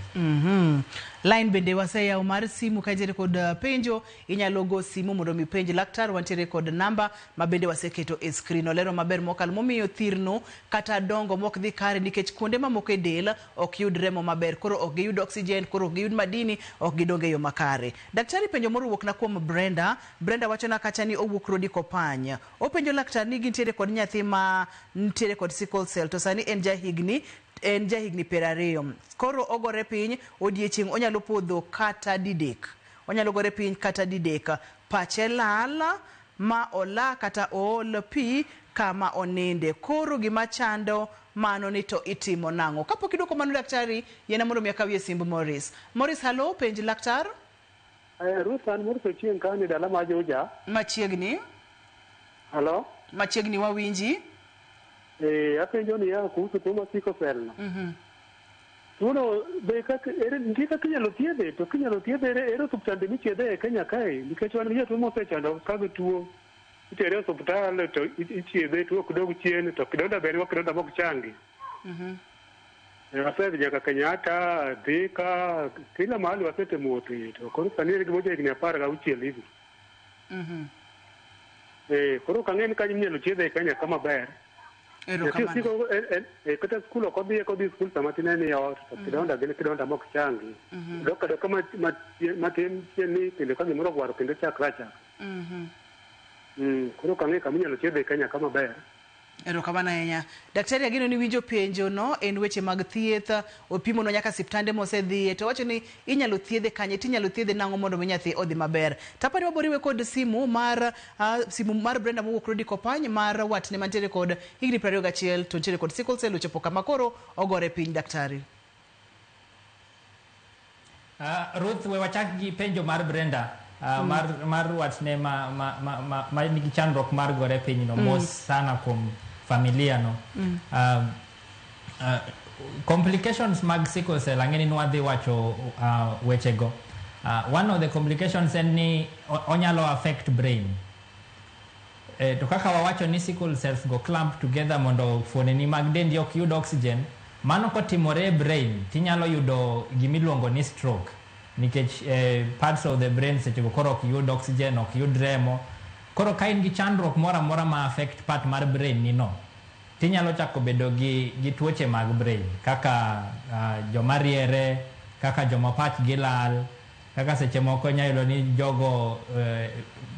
[SPEAKER 1] Line bende waseyawo mar simu ka intiere kod penjo inyalo go simu mondo mi penj laktar. Wantiere kod namba ma bende waseketo e screen. Olero maber mokalo momiyo thirno kata dongo mok dhi kare nikech kuonde mamoko e del ok yud remo maber, koro ok giyud oxygen, koro ok giyud madini, ok gidong e yo makare. Daktari, penjo moro owuok na kuom Brenda. Brenda wachona kacha ni owuok Rodi Kopany. Openjo laktar ni gintiere kod nyathi ma nitiere kod sickle cell to sani en jahigni 20. Koro ogore piny odiechieng' onyalo podho kata didek. Onyalo gore piny kata didek. Pache lal ma ola kata ool pi kama oninde. Koro gima chando mano ni to itimo nang'o? Kapok idwoko mano daktari, yiena mondo mi akawie simb Morris. Morris, hello, penj laktar.
[SPEAKER 8] Ruth, an Morris Ochieng' kani dala ma Juja.
[SPEAKER 1] Machiegni.
[SPEAKER 8] Hello?
[SPEAKER 1] Machiegni wawinji.
[SPEAKER 8] Apenjo niya kuhusu tuo mar sickle cell no. Tuono be kaka ere nitie kaka inyalo thiedhe? To kinyalo thiedhe, ere osiptande michiedhe e Kenya kae? Nikech wan gi jatuo mosechando ka gi tuo itere e osiptal to ichiedhe, tuo ok dog chien, to kidonda be en go kidonda mok changi. Wasedhi nyaka Kenyatta, Thika, kila mahali wasetemo wuotho, to koro sani en gima higni 16 hivi. Koro ok ang'e ni kanyo inyalo chiedhe e Kenya ka maber. Nyathi
[SPEAKER 1] Erokamano.
[SPEAKER 8] osiko kata skul ok odhiye, kodhi skul sama tin en e ot to kidonda gin kidonda mok changi. Dok adoka matin chien ni kendo ka gimoro ogwaro kendo chakre achaka. Koro ok ang'e kama inyalo chiedhe e Kenya ka maber.
[SPEAKER 1] Erokamano ahinya. Daktari, ageno ni winjo penjo no en weche mag thieth, opimonwa nyaka siptande mosedhiye to wacho ni inyalo thiedhe kanye tinyalo thiedhe nang'o mondo mi nyathi odhi maber. Tapani waboriwe kod simu mar Brenda mowuok Rodi Kopany mar watne mantiere kod higni 21 to ntiere kod sickle cell ochopo kama koro ogore piny, daktari.
[SPEAKER 2] Ruth, we wachak gi penjo mar Brenda mar watne ma nigi chandruok mar gore piny no. Mos sana kuom familia no. Complications mag sickle cell ang'e ni nwadhi wacho wechego. One of the complications en ni onyalo affect brain. To kaka wawacho ni sickle cells go clump together mondo fuonini mag dendi ok yud oxygen, mano kotimore e brain tinyalo yudo gimiluongo ni stroke nikech parts of the brain sechego koro ok yud oxygen, ok yud remo. Koro ka in gi chandruok moro amora ma affect part mar brain ni no, tinyalo chako bedo gi tuoche mag brain kaka joma riere, kaka joma pachgi lal, kaka seche moko inyalo yudo ni jogo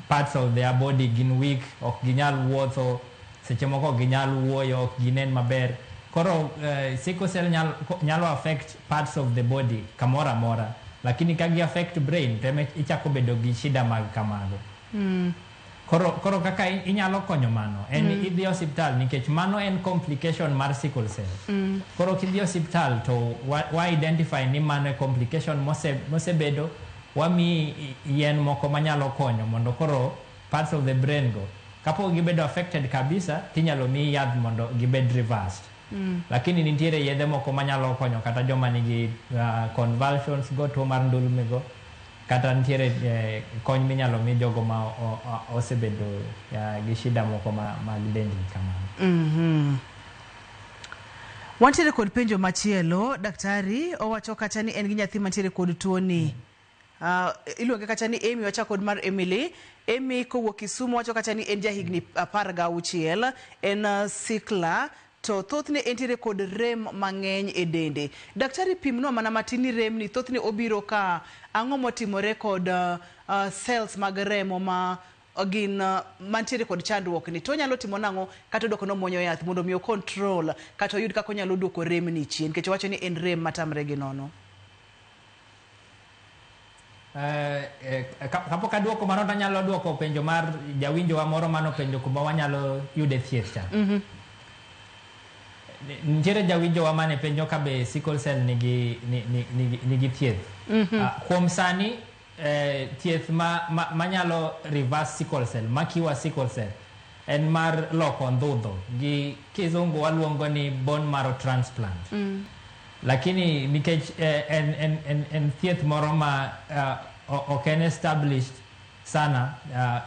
[SPEAKER 2] parts of their body gin weak, ok ginyal wuotho, seche moko ok ginyal wuoyo, ok ginen maber. Koro sickle cell nyalo affect parts of the body kamoro amora, lakini ka gi affect brain to ema ichako bedo gi shida mag kamago. Koro kaka inyalo konyo mano en idhi osiptal nikech mano en complication mar sickle cell. Koro kidhi osiptal to wa identify ni mano e complication mosebedo, wamiyi yien moko manyalo konyo mondo koro parts of the brain go kapok gibedo affected kabisa tinyalo miyi yath mondo gibed reversed. Lakini nitiere yedhe moko manyalo konyo kata joma nigi convulsions go, tuo mar ndulme go, kata nitiere kony minyalo mi jogo ma osebedo gi shida moko mag dendgi kamano.
[SPEAKER 1] Wantiere kod penjo machielo, daktari. Owacho kacha ni en gi nyathi mantiere kod tuoni. Iluonge kacha ni Amy, wachako kod mar Emily. Amy kowuok Kisumu wacho kacha ni en jahigni 16, en sickler. To thothne entiere kod rem mang'eny e dende. Daktari pimnwa mana matin ni rem ni thothne obiro ka ang'o motimore kod cells mag remo ma gin mantiere kod chandruok ni to onyalo timo nang'o kata odok nomuonyo yath mondo mi o control kata oyud kaka onyalo duoko rem ni chien nikech owacho ni en rem matamre gi nono.
[SPEAKER 2] Kapok aduoko mano to anyalo duoko penjo mar jawinjowa moro manopenjo kuma wanyalo yude thieth cha. Nitiere jawinjowa mane penjo ka be sickle cell nigi thieth. Kuom sani thieth manyalo reverse sickle cell, ma cure sickle cell en mar loko ndhudho gi kizungu waluongo ni bone marrow transplant. Lakini nikech en thieth moro ma ok en established sana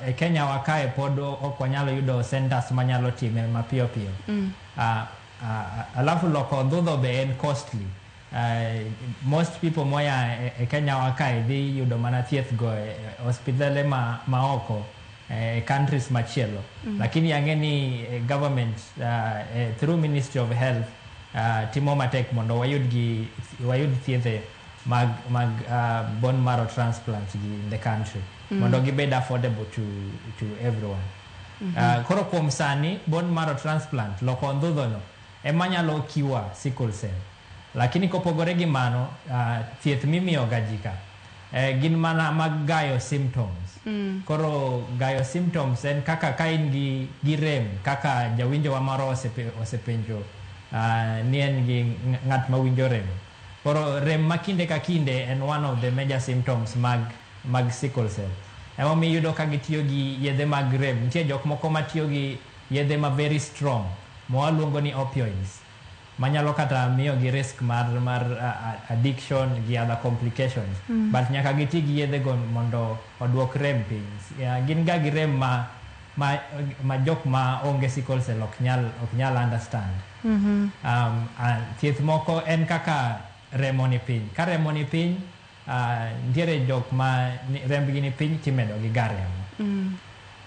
[SPEAKER 2] e Kenya wa kae, pod ok wanyalo yudo centers manyalo time mapiyo piyo. Alafu loko ndhudho be en costly. Most people moya e Kenya wa kae dhi yudo mana thieth go e hospitale ma oko e countries machielo. Lakini ang'e ni government through Ministry of Health timo matek mondo wayud thiedhe mag bone marrow transplant gi in the country mondo gibed affordable to everyone. Koro kuom sani bone marrow transplant, loko ndhudho no ema nyalo cure sickle cell. Lakini kopogore gi mano, thieth mimiyo ga ji ka gin mana mag gayo symptoms. Koro gayo symptoms en kaka ka in gi rem, kaka jawinjowa moro osepenjo ni en gi ng'at mawinjo rem. Koro rem ma kinde ka kinde en one of the major symptoms mag sickle cell. Emomiyo iyudo ka gitiyo gi yedhe mag rem. Nitie jok moko matiyo gi yedhe ma very strong ma waluongo ni opioids, manyalo kata miyo gi risk mar addiction gi other complications. But nyaka giti gi yedhe go mondo oduok rem piny. Yeah, gin ga gi rem ma jok ma onge sickle cell ok nyal understand. Thieth moko en kaka remo ni piny. Ka remo ni piny, nitiere jok ma rembgi ni piny timedo gi ga remo.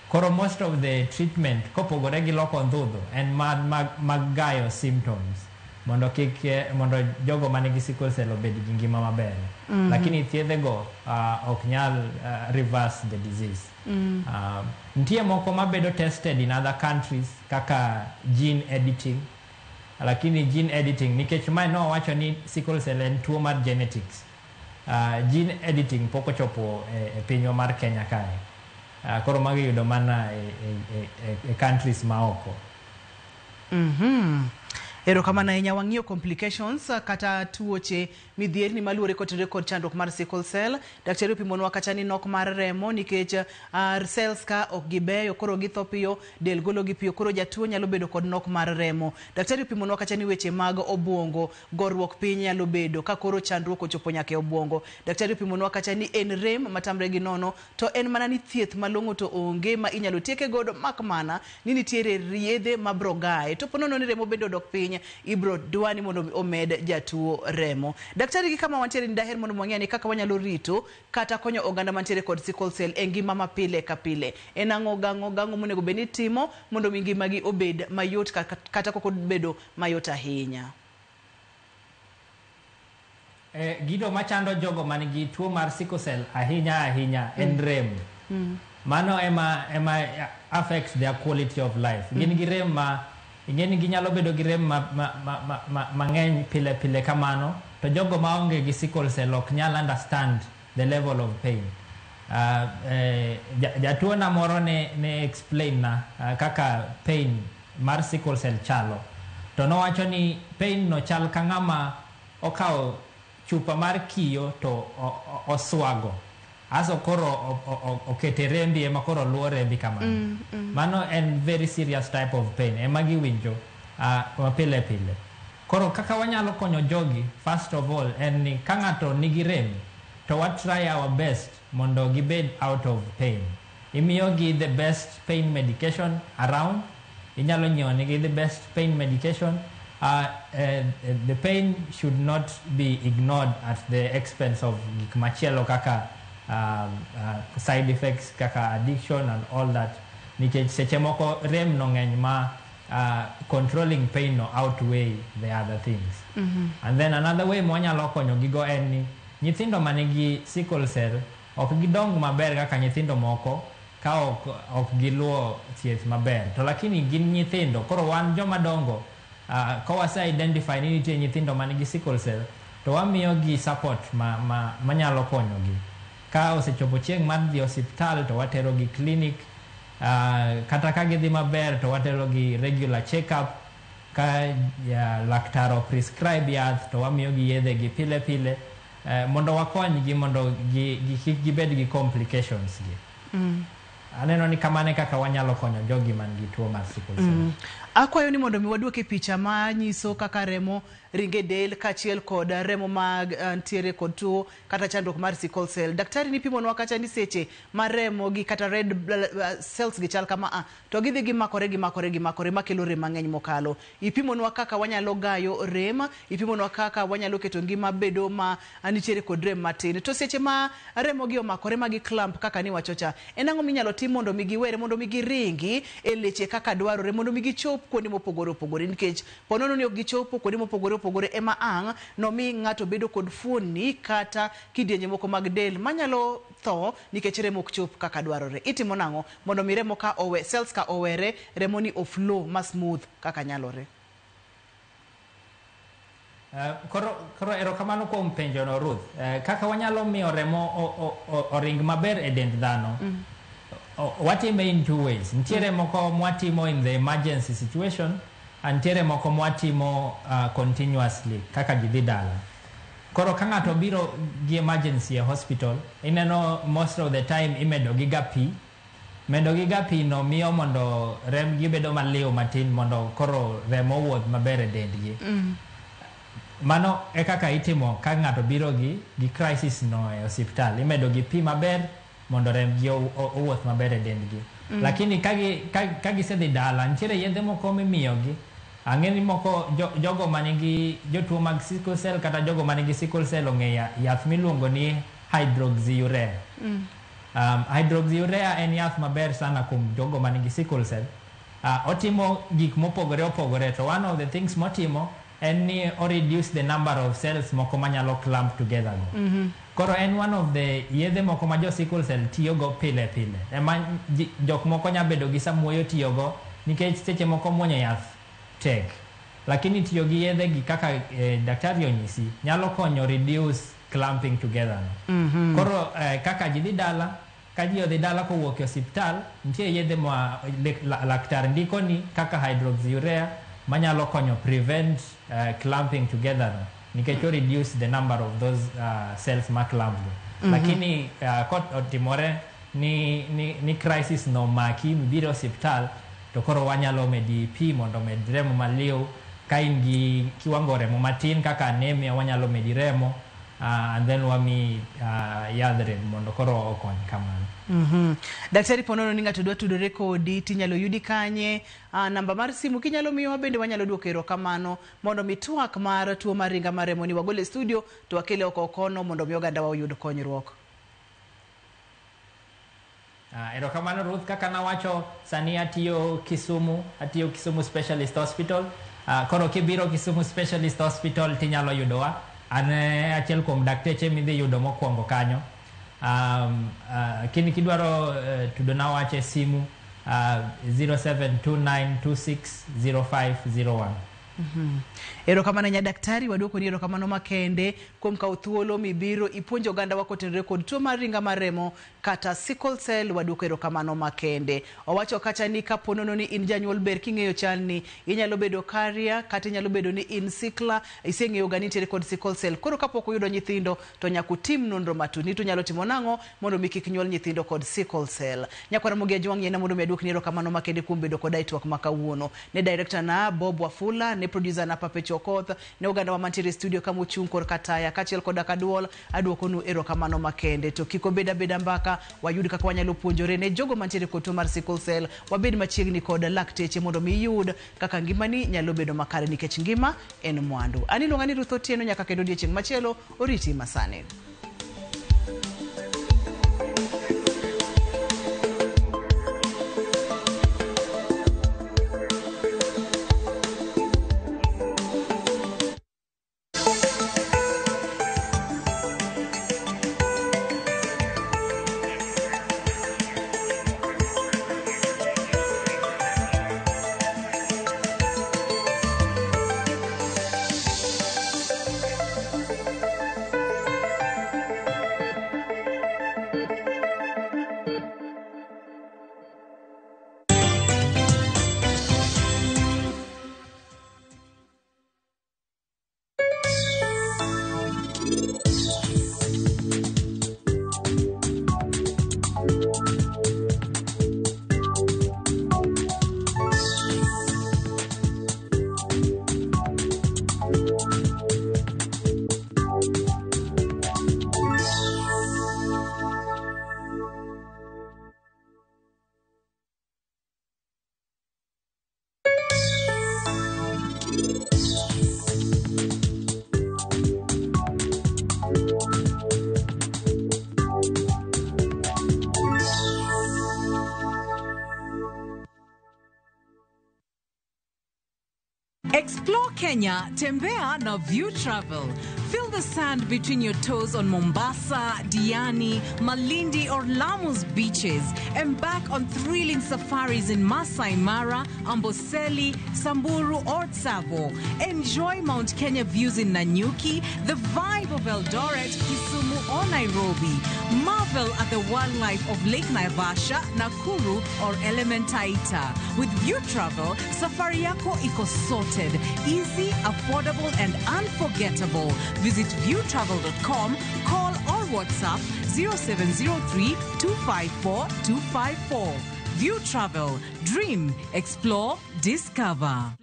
[SPEAKER 2] Koro most of the treatment kopogore gi loko ndhudho en mag gayo symptoms mondo kik mondo jogo manigi sickle cell obed gi ngima maber. Lakini thiedhe go ok nyal reverse the disease. Nitie moko mabedo tested in other countries kaka gene editing, lakini gene editing, nikech mae nowacho ni sickle cell en tuo mar genetics, gene editing pok ochopo e pinywa mar Kenya kae. Koro magi yudo mana e countries maoko.
[SPEAKER 1] Erokamano ahinya. Wang'iyo complications kata tuoche midhierni maluwore kotenore kod chandruok mar sickle cell. Daktari opimonwa kata ni nok mar remo nikech cells ka ok gibeyo, koro githo piyo, del golo gi piyo, koro jatuo nyalo bedo kod nok mar remo. Daktari opimonwa kata ni weche mag obuongo, goruok piny nyalo bedo ka koro chandruok ochopo nyaka e obuongo. Daktari opimonwa kata ni en rem matamre gi nono, to en mana ni thieth malong'o to onge ma inyalo tieke godo, mak mana ni nitiere yedhe mabro gaye. To ponono ni remo bende odok piny, ibro dwa ni mondo omed jatuo remo. Daktari, gi kama wantiere ni daher mondo wang'e ni kaka wanyalo rito kata konyo oganda mantiere kod sickle cell e ngima ma pile ka pile. En ang'o gang'o monego bed ni timo mondo mi ngimagi obed mayot kata kok obedo mayot ahinya?
[SPEAKER 2] Gigo machando jogo manigi tuo mar sickle cell ahinya ahinya en rem. Mano ema affects their quality of life. Gin gi rem ma ing'e ni ginyalo bedo gi rem mang'eny pile pile kamano, to jogo maonge gi sickle cell ok nyal understand the level of pain. Jatuo na moro ne explain na kaka pain mar sickle cell chalo. To nowacho ni pain no chal ka ng'ama okawo chupa mar kiyo to oswago. Aso koro okete rembi ema koro luwo rembi kamano. Mano en very serious type of pain ema giwinjo mapile pile. Koro kaka wanyalo konyo jogi, first of all, en ni ka ng'ato nigi rem to wa try our best mondo gibed out of pain. Imiyogi the best pain medication around. Inyalo nyiewo nigi the best pain medication. The pain should not be ignored at the expense of gik machielo kaka side effects kaka addiction and all that, nikech seche moko rem no ng'eny ma controlling pain no outweigh the other things. And then another way mwanyalo konyo gigo en ni nyithindo manigi sickle cell ok gidong maber kaka nyithindo moko ka ok giluwo thieth maber. To lakini gin nyithindo, koro wan joma dongo ka wase identify ni nitie nyithindo manigi sickle cell to wamiyo gi support manyalo konyogi. Ka osechopo chieng' mar dhi osiptal to watero gi clinic, kata ka gidhi maber to watero gi regular check up. Ka laktar o prescribe yath to wamiyo gi yedhe gi pile pile, mondo wakonygi mondo kik gibed gi complications gi. Aneno ni kamano e kaka wanyalo konyo jogi man gi tuo mar sickle cell.
[SPEAKER 1] Akwayo ni mondo mi waduok e picha ma nyiso kaka remo ringe del kaachiel kod remo mag ntiere kod tuo kata chandruok mar sickle cell. Daktari nipimonwa kacha ni seche ma remo gi kata red cells gi chal kama a to gidhi gimakore gimakore gimakore makelo rem mang'eny mokalo. Ipimonwa kaka wanyalo gayo rem, ipimonwa kaka wanyalo keto ngima bedo ma nitiere kod rem matin. To seche ma remo gi omakore ma gi clamp kaka niwacho cha, en ang'o minyalo tim mondo mi giwere, mondo mi giringi e leche kaka dwarore, mondo mi gichop kuonde mopogore opogore, nikech ponono ni ok gichopo kuonde mopogore opogore ema ang' nomi ng'ato bedo kod fuonni kata kidienje moko mag del manyalo tho nikech remo ok chop kaka dwarore. Itimo nang'o mondo mi remo ka owe, cells ka owere, remo ni oflow ma smooth kaka nyalore?
[SPEAKER 2] Koro erokamano kuom penjo no, Ruth. Kaka wanyalo miyo remo oring maber e dend dhano, watime in two ways. Nitiere moko mwatimo in the emergency situation, and nitiere moko mwatimo continuously kaka ji dhi dala. Koro ka ng'ato biro gi emergency e hospital, ineno most of the time imedo gi ga pi. Medo gi ga pi no miyo mondo rembgi bedo maliw matin mondo koro remo owuoth maber e dendgi. Mano e kaka itimo ka ng'ato biro gi crisis no e osiptal. Imedo gi pi maber mondo rembgi owuoth maber e dendgi. Lakini ka gisedhi dala, nitiere yedhe moko mimiyogi. Ang'e ni moko jogo manigi jotuo mag sickle cell kata jogo manigi sickle cell ong'e yath miluongo ni hydroxyurea. Hydroxyurea en yath maber sana kuom jogo manigi sickle cell. Otimo gik mopogore opogore, to one of the things motimo en ni o reduce the number of cells moko manyalo clump together go. Koro en one of the yedhe moko ma jo sickle cell tiyogo pile pile. Ema jok moko nya bedo gi samuoyo tiyogo nikech seche moko muonyo yath tek. Lakini tiyo gi yedhe gi kaka daktari onyisi nyalo konyo reduce clumping together no. Koro kaka ji dhi dala, ka ji odhi dala kowuok e osiptal, nitie yedhe ma laktar ndiko ni kaka hydroxyurea manyalo konyo prevent clumping together no, nikech o reduce the number of those cells ma clump go. Lakini kotimore ni crisis no maki mibiro osiptal, to koro wanyalo medi pi mondo med remo maliw. Ka in gi kiwango remo matin kaka anemia, wanyalo medi remo, and then wami yadh rem mondo koro okony kamano.
[SPEAKER 1] Daktari, ponono ni ng'ato dwa tudore kodi tinyalo yudi kanye? Namba mar simu kinyalo miyowa bende wanyalo duoko erokamano mondo mi twak mar tuo mar ringa mar remo ni wagol e studio to wakele oko kono mondo mi oganda wa oyud konyruok.
[SPEAKER 2] Erokamano Ruth, kaka nawacho sani atiyo Kisumu, atiyo Kisumu Specialist Hospital. Koro kibiro Kisumu Specialist Hospital tinyalo yudowa. An achiel kuom dakteche midhi yudo mokwongo kanyo. Kini kidwaro tudona wach e simu 0729260501.
[SPEAKER 1] Erokamano nya daktari, waduoko ni erokamano makende kuom kawo thuolo mibiro ipuonjo oganda wa kotenore kod tuo mar ringa mar remo kata sickle cell. Waduoko erokamano makende. Owacho kacha ni kapo nono ni in janyuol ber king'eyo chalni, inyalo bedo carrier kata inyalo bedo ni in sickler, iseng'eyo ga ni intiere kod sickle cell. Koro kapok uyudo nyithindo to nyaka utim nonro matut ni to unyalo timo nang'o mondo mi kik nyuol nyithindo kod sickle cell. Nyakwara Mogi Ajwang' yiena mondo mi aduokni erokamano makende kuom bedo koda e twak ma kawuono. Ne director na Bob Wafula, ne producer na Pape Chokoth, ne oganda wa mantiere e studio kama ochung' korka taya kaachiel koda kaduol, aduokonu erokamano makende. To kik obed abeda mbaka, wayud kaka wanyalo puonjore ne jogo mantiere kod tuo mar sickle cell, wabed machiegni kod lakteche mondo mi iyud kaka ngimani nyalo bedo makare nikech ngima en mwandu. An iluonga ni Ruth Otieno, nyaka kendo odiechieng' machielo, oriti masani.
[SPEAKER 3] Explore Kenya, Tembea na View Travel. Feel the sand between your toes on Mombasa, Diani, Malindi, or Lamu's beaches. Embark on thrilling safaris in Masai Mara, Amboseli, Samburu, or Tsavo. Enjoy Mount Kenya views in Nanyuki, the vibe of Eldoret, Kisumu, or Nairobi. Marvel at the wildlife of Lake Naivasha, Nakuru, or Elementaita. With View Travel, safari yako iko sorted, easy, affordable, and unforgettable. Visit viewtravel.com, call or WhatsApp 0703 254 254. View Travel, dream, explore, discover.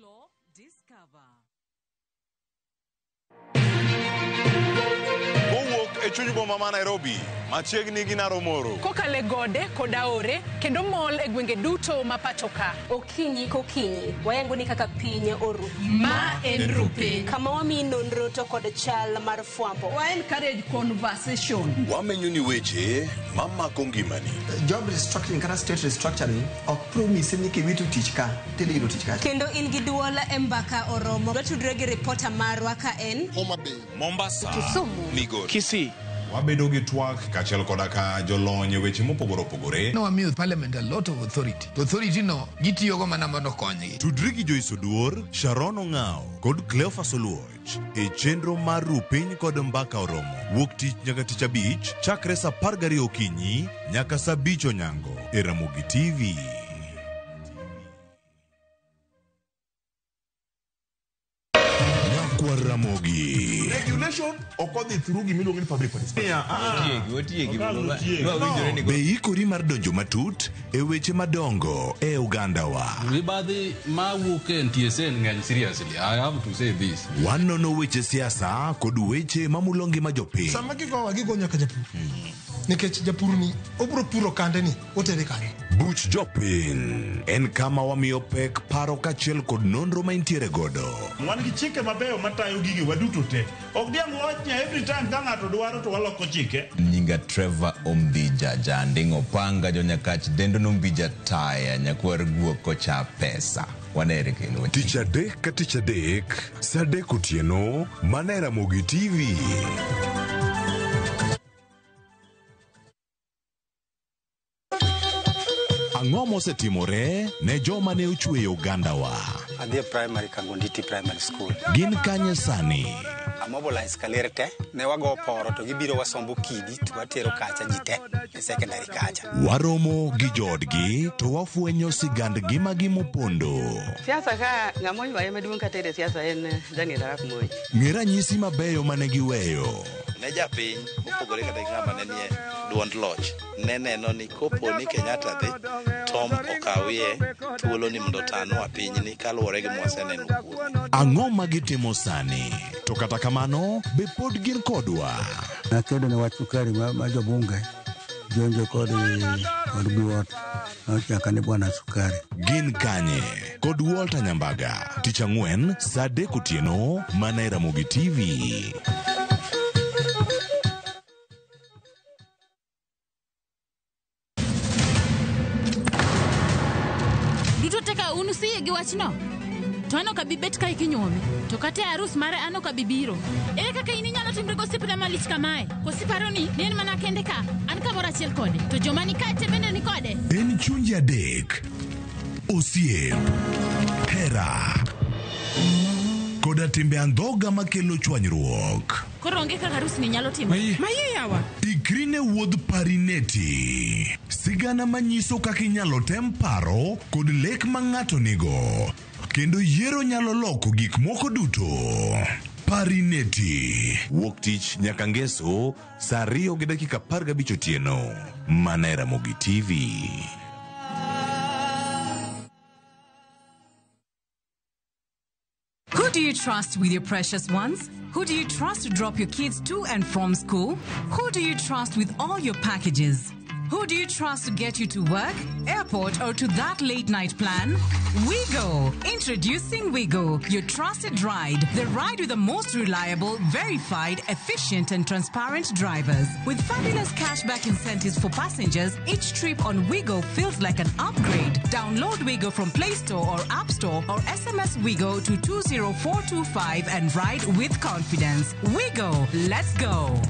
[SPEAKER 9] Kowuok e chuny boma ma Nairobi, machiegni gi Naromoro.
[SPEAKER 10] Kokalo e gode kod aore kendo mol e gwenge duto ma pacho ka.
[SPEAKER 13] Okinyi kokinyi wayango ni kaka piny oru.
[SPEAKER 10] Ma en Rupiny.
[SPEAKER 13] Kama wamiyi nonro to kod chal mar fwambo.
[SPEAKER 1] Wa encourage conversation.
[SPEAKER 14] Wamenyo ni weche mamako ngimani.
[SPEAKER 15] Job restructuring kata state restructuring ok promise ni kiwito tich ka tidhi yudo tich kacha.
[SPEAKER 13] Kendo in gi duol e mbaka oromo. Watudre gi ripota marwa ka en
[SPEAKER 9] Homa Bay, Mombasa,
[SPEAKER 13] Kisumu,
[SPEAKER 9] Migori, Kisii. Wabedo gi twak kaachiel koda ka jolony e weche mopogore opogore.
[SPEAKER 16] Nowamiyo parliament a lot of authority. To authority no gitiyogo mana mondo okonygi.
[SPEAKER 14] Tudri gi Joyce Oduor, Sharon Ong'ao kod Cleophas Oluoch e chenro mar Rupiny kod Mbaka Oromo wuok tich nyaka tich abich chakre saa 12 okinyi nyaka saa 5 onyango e Ramogi TV. Nyakwar Ramogi.
[SPEAKER 6] Regulation ok odhi through gimiluongo ni public participation.
[SPEAKER 14] Be ikori mar donjo matut e weche madongo e ogandawa?
[SPEAKER 11] Mibadhi mawuok e NTSA ng'eny seriously. I have to say this.
[SPEAKER 14] Wanono weche siasa kod weche mamulo ngima jopiny.
[SPEAKER 25] Sama gigowa gigo nyaka japur. Nikech japur ni obro puro kande ni otere kanye.
[SPEAKER 14] Buch jopiny en kama wamiyo pek paro kaachiel kod nonro ma intiere godo.
[SPEAKER 6] Wan gi chike mabeyo matayo gigewa duto te. Ok diang' wawach ni every time ka ng'ato dwaro to waloko chike.
[SPEAKER 7] Nyinga Trevor Ombija Janding Opanga Jonyakach Dendo Nombija Taya Nyakwar Guok Kocha Pesa. Wanere kendo.
[SPEAKER 14] Tich adek ka tich adek, saa adek otieno, mana e Ramogi TV. Ang'o mosetimore ne joma ne ochweyo ogandawa?
[SPEAKER 20] Adhi e primary Kangonditi Primary School.
[SPEAKER 14] Gin kanye sani?
[SPEAKER 20] Amobilize kaler te ne wago poro to gibiro wasombo kidi to watero kacha ji te e secondary kacha.
[SPEAKER 14] Waromo gi joodgi to wafwenyo sigand ngimagi mopondo.
[SPEAKER 18] Siasa ka ng'ama oywaye maduong' katere siasa en Daniel Arap Moi.
[SPEAKER 14] Ng'e ranyisi mabeyo mane giweyo.
[SPEAKER 22] Ne japiny mopogore kata gi ng'ama ne nie duond loch ne neno ni kopo ni Kenyatta dhi Tom okawie thuolo ni mondo otanwa pinyni kaluwore gi mwaseneno kuome.
[SPEAKER 14] Ang'o ma gitimo sani? To kata kamano, be pod gin kodwa?
[SPEAKER 23] Nakedo ne wach sukari ma jobunge jonjo kod biwot nochaka ni bwana sukari.
[SPEAKER 14] Gin kanye? Kod Walter Nyambaga. Tich ang'wen saa 3 otieno mana e Ramogi TV.
[SPEAKER 12] Duto te ka un usiyie gi wachno? To an ok abi bet kae kinyuome. To kata e arus mare an ok abi biro. Ere kaka in inyalo timri gosiepna malich kamae? Koso iparo ni ne en mana kende ka? An kamoro achiel kode. To joma ni kae te bende ni kode?
[SPEAKER 14] En chunje adek. Osiep. Hera. Koda timbe andhoga makelo chwanyruok.
[SPEAKER 12] Koro onge kaka arus ni nyalo timore.
[SPEAKER 14] Maye yawa. Ikri ne wuodh Parineti. Sigana manyiso kaka inyalo tem paro kod lek ma ng'ato nigo. Kendo yiero nyalo loko gik moko duto. Parineti. Wuok tich nyaka ngeso saa 2:15 otieno. Mana e Ramogi TV.
[SPEAKER 3] Who do you trust with your precious ones? Who do you trust to drop your kids to and from school? Who do you trust with all your packages? Who do you trust to get you to work, airport, or to that late night plan? WeGo! Introducing WeGo, your trusted ride. The ride with the most reliable, verified, efficient, and transparent drivers. With fabulous cashback incentives for passengers, each trip on WeGo feels like an upgrade. Download WeGo from Play Store or App Store or SMS WeGo to 20425 and ride with confidence. WeGo! Let's go!